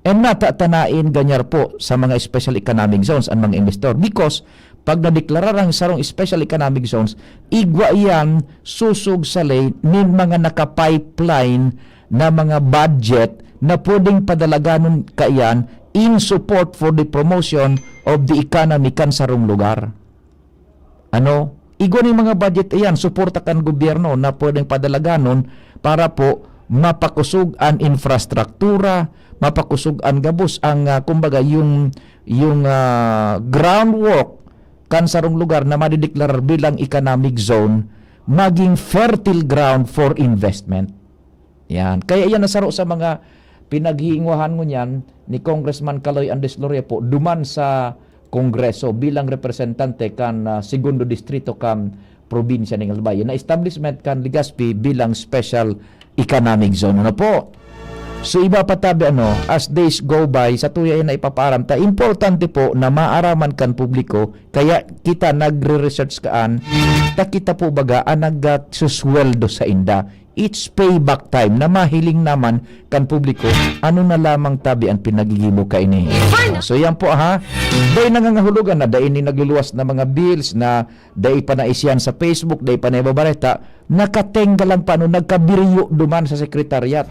And natatanain ganyar po sa mga special economic zones ang mga investor because pag nadeklarar ang sarong special economic zones, igwa iyan susog sa lay nin mga naka-pipeline na mga budget na pwedeng padalaganon kaiyan in support for the promotion of the economy kan sarong lugar. Ano, igwa ning mga budget iyan, suporta kan gobyerno na pwedeng padalaganon para po mapakosog an infrastruktura, mapakosog an gabos, ang, ah, kumbaga, yung, yung, ah, groundwork kan sarong lugar na madideklarar bilang economic zone, maging fertile ground for investment. Yan. Kaya iyan ang saro sa mga pinaghihingwahan ngunyan ni Congressman Kaloy Andres Loria po duman sa Kongreso bilang representante kan, ah, Segundo Distrito kan probinsya ning Albay. Na establishment kan Legazpi bilang special economic zone. Ano po? So, iba pa tabi, ano, as days go by, sa tuya yan na ipapaaram ta, importante po na maaraman kan publiko, kaya kita nagre-research kaan, ta kita po baga ang nagsusweldo sa inda. It's payback time na mahiling naman kan publiko, ano na lamang tabi ang pinaggigibo kaini. So, yan po, ha. Dai nangangahulugan na dai ni nagluluwas na mga bills na dai pa naisiyan sa Facebook, dai pa naibabareta, nakatengga lang pa, ano, nagkabiriyo duman sa sekretariat.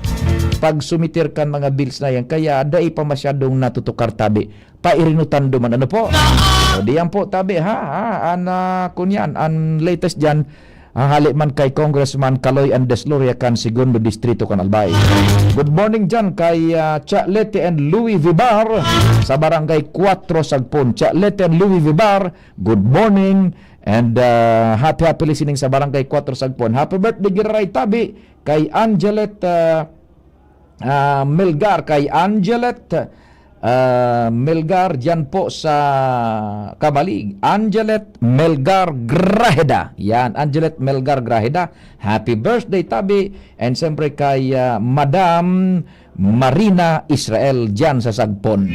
Pag sumitir kan mga bills na yan, kaya dai pa masyadong natutukar tabi. Pairinutan duman, ano po? O, diyan po, tabi, ha? Ha? An, ah, kunyan, an latest dyan, ang hali man kay Congressman Kaloy Andres Loria kan Segundo Distrito kan Albay. Good morning dyan kay, ah, Cha Leti and Louie Vivar sa Barangay Cuatro Sagpon. Cha Leti and Louie Vivar, good morning and, ah, happy, happy listening sa Barangay Cuatro Sagpon. Happy birthday, Giraray Tabi, kay Angelet, ah, ah, Melgar, kay Angelet, ah, Melgar, dyan po sa Camalig. Angelet Melgar Grajeda. Yan, Angelet Melgar Grajeda. Happy birthday, tabi. And siyempre kay, ah, Madam Marina Israel dyan sa Sagpon.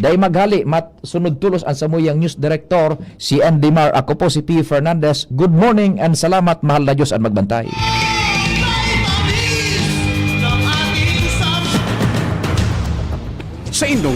Dai maghali, mat-, sunod tulos ang samuyang news director, si Andy Mar. Ako po si P. Fernandez. Good morning and salamat, mahal na Diyos ang magbantay. Sa indong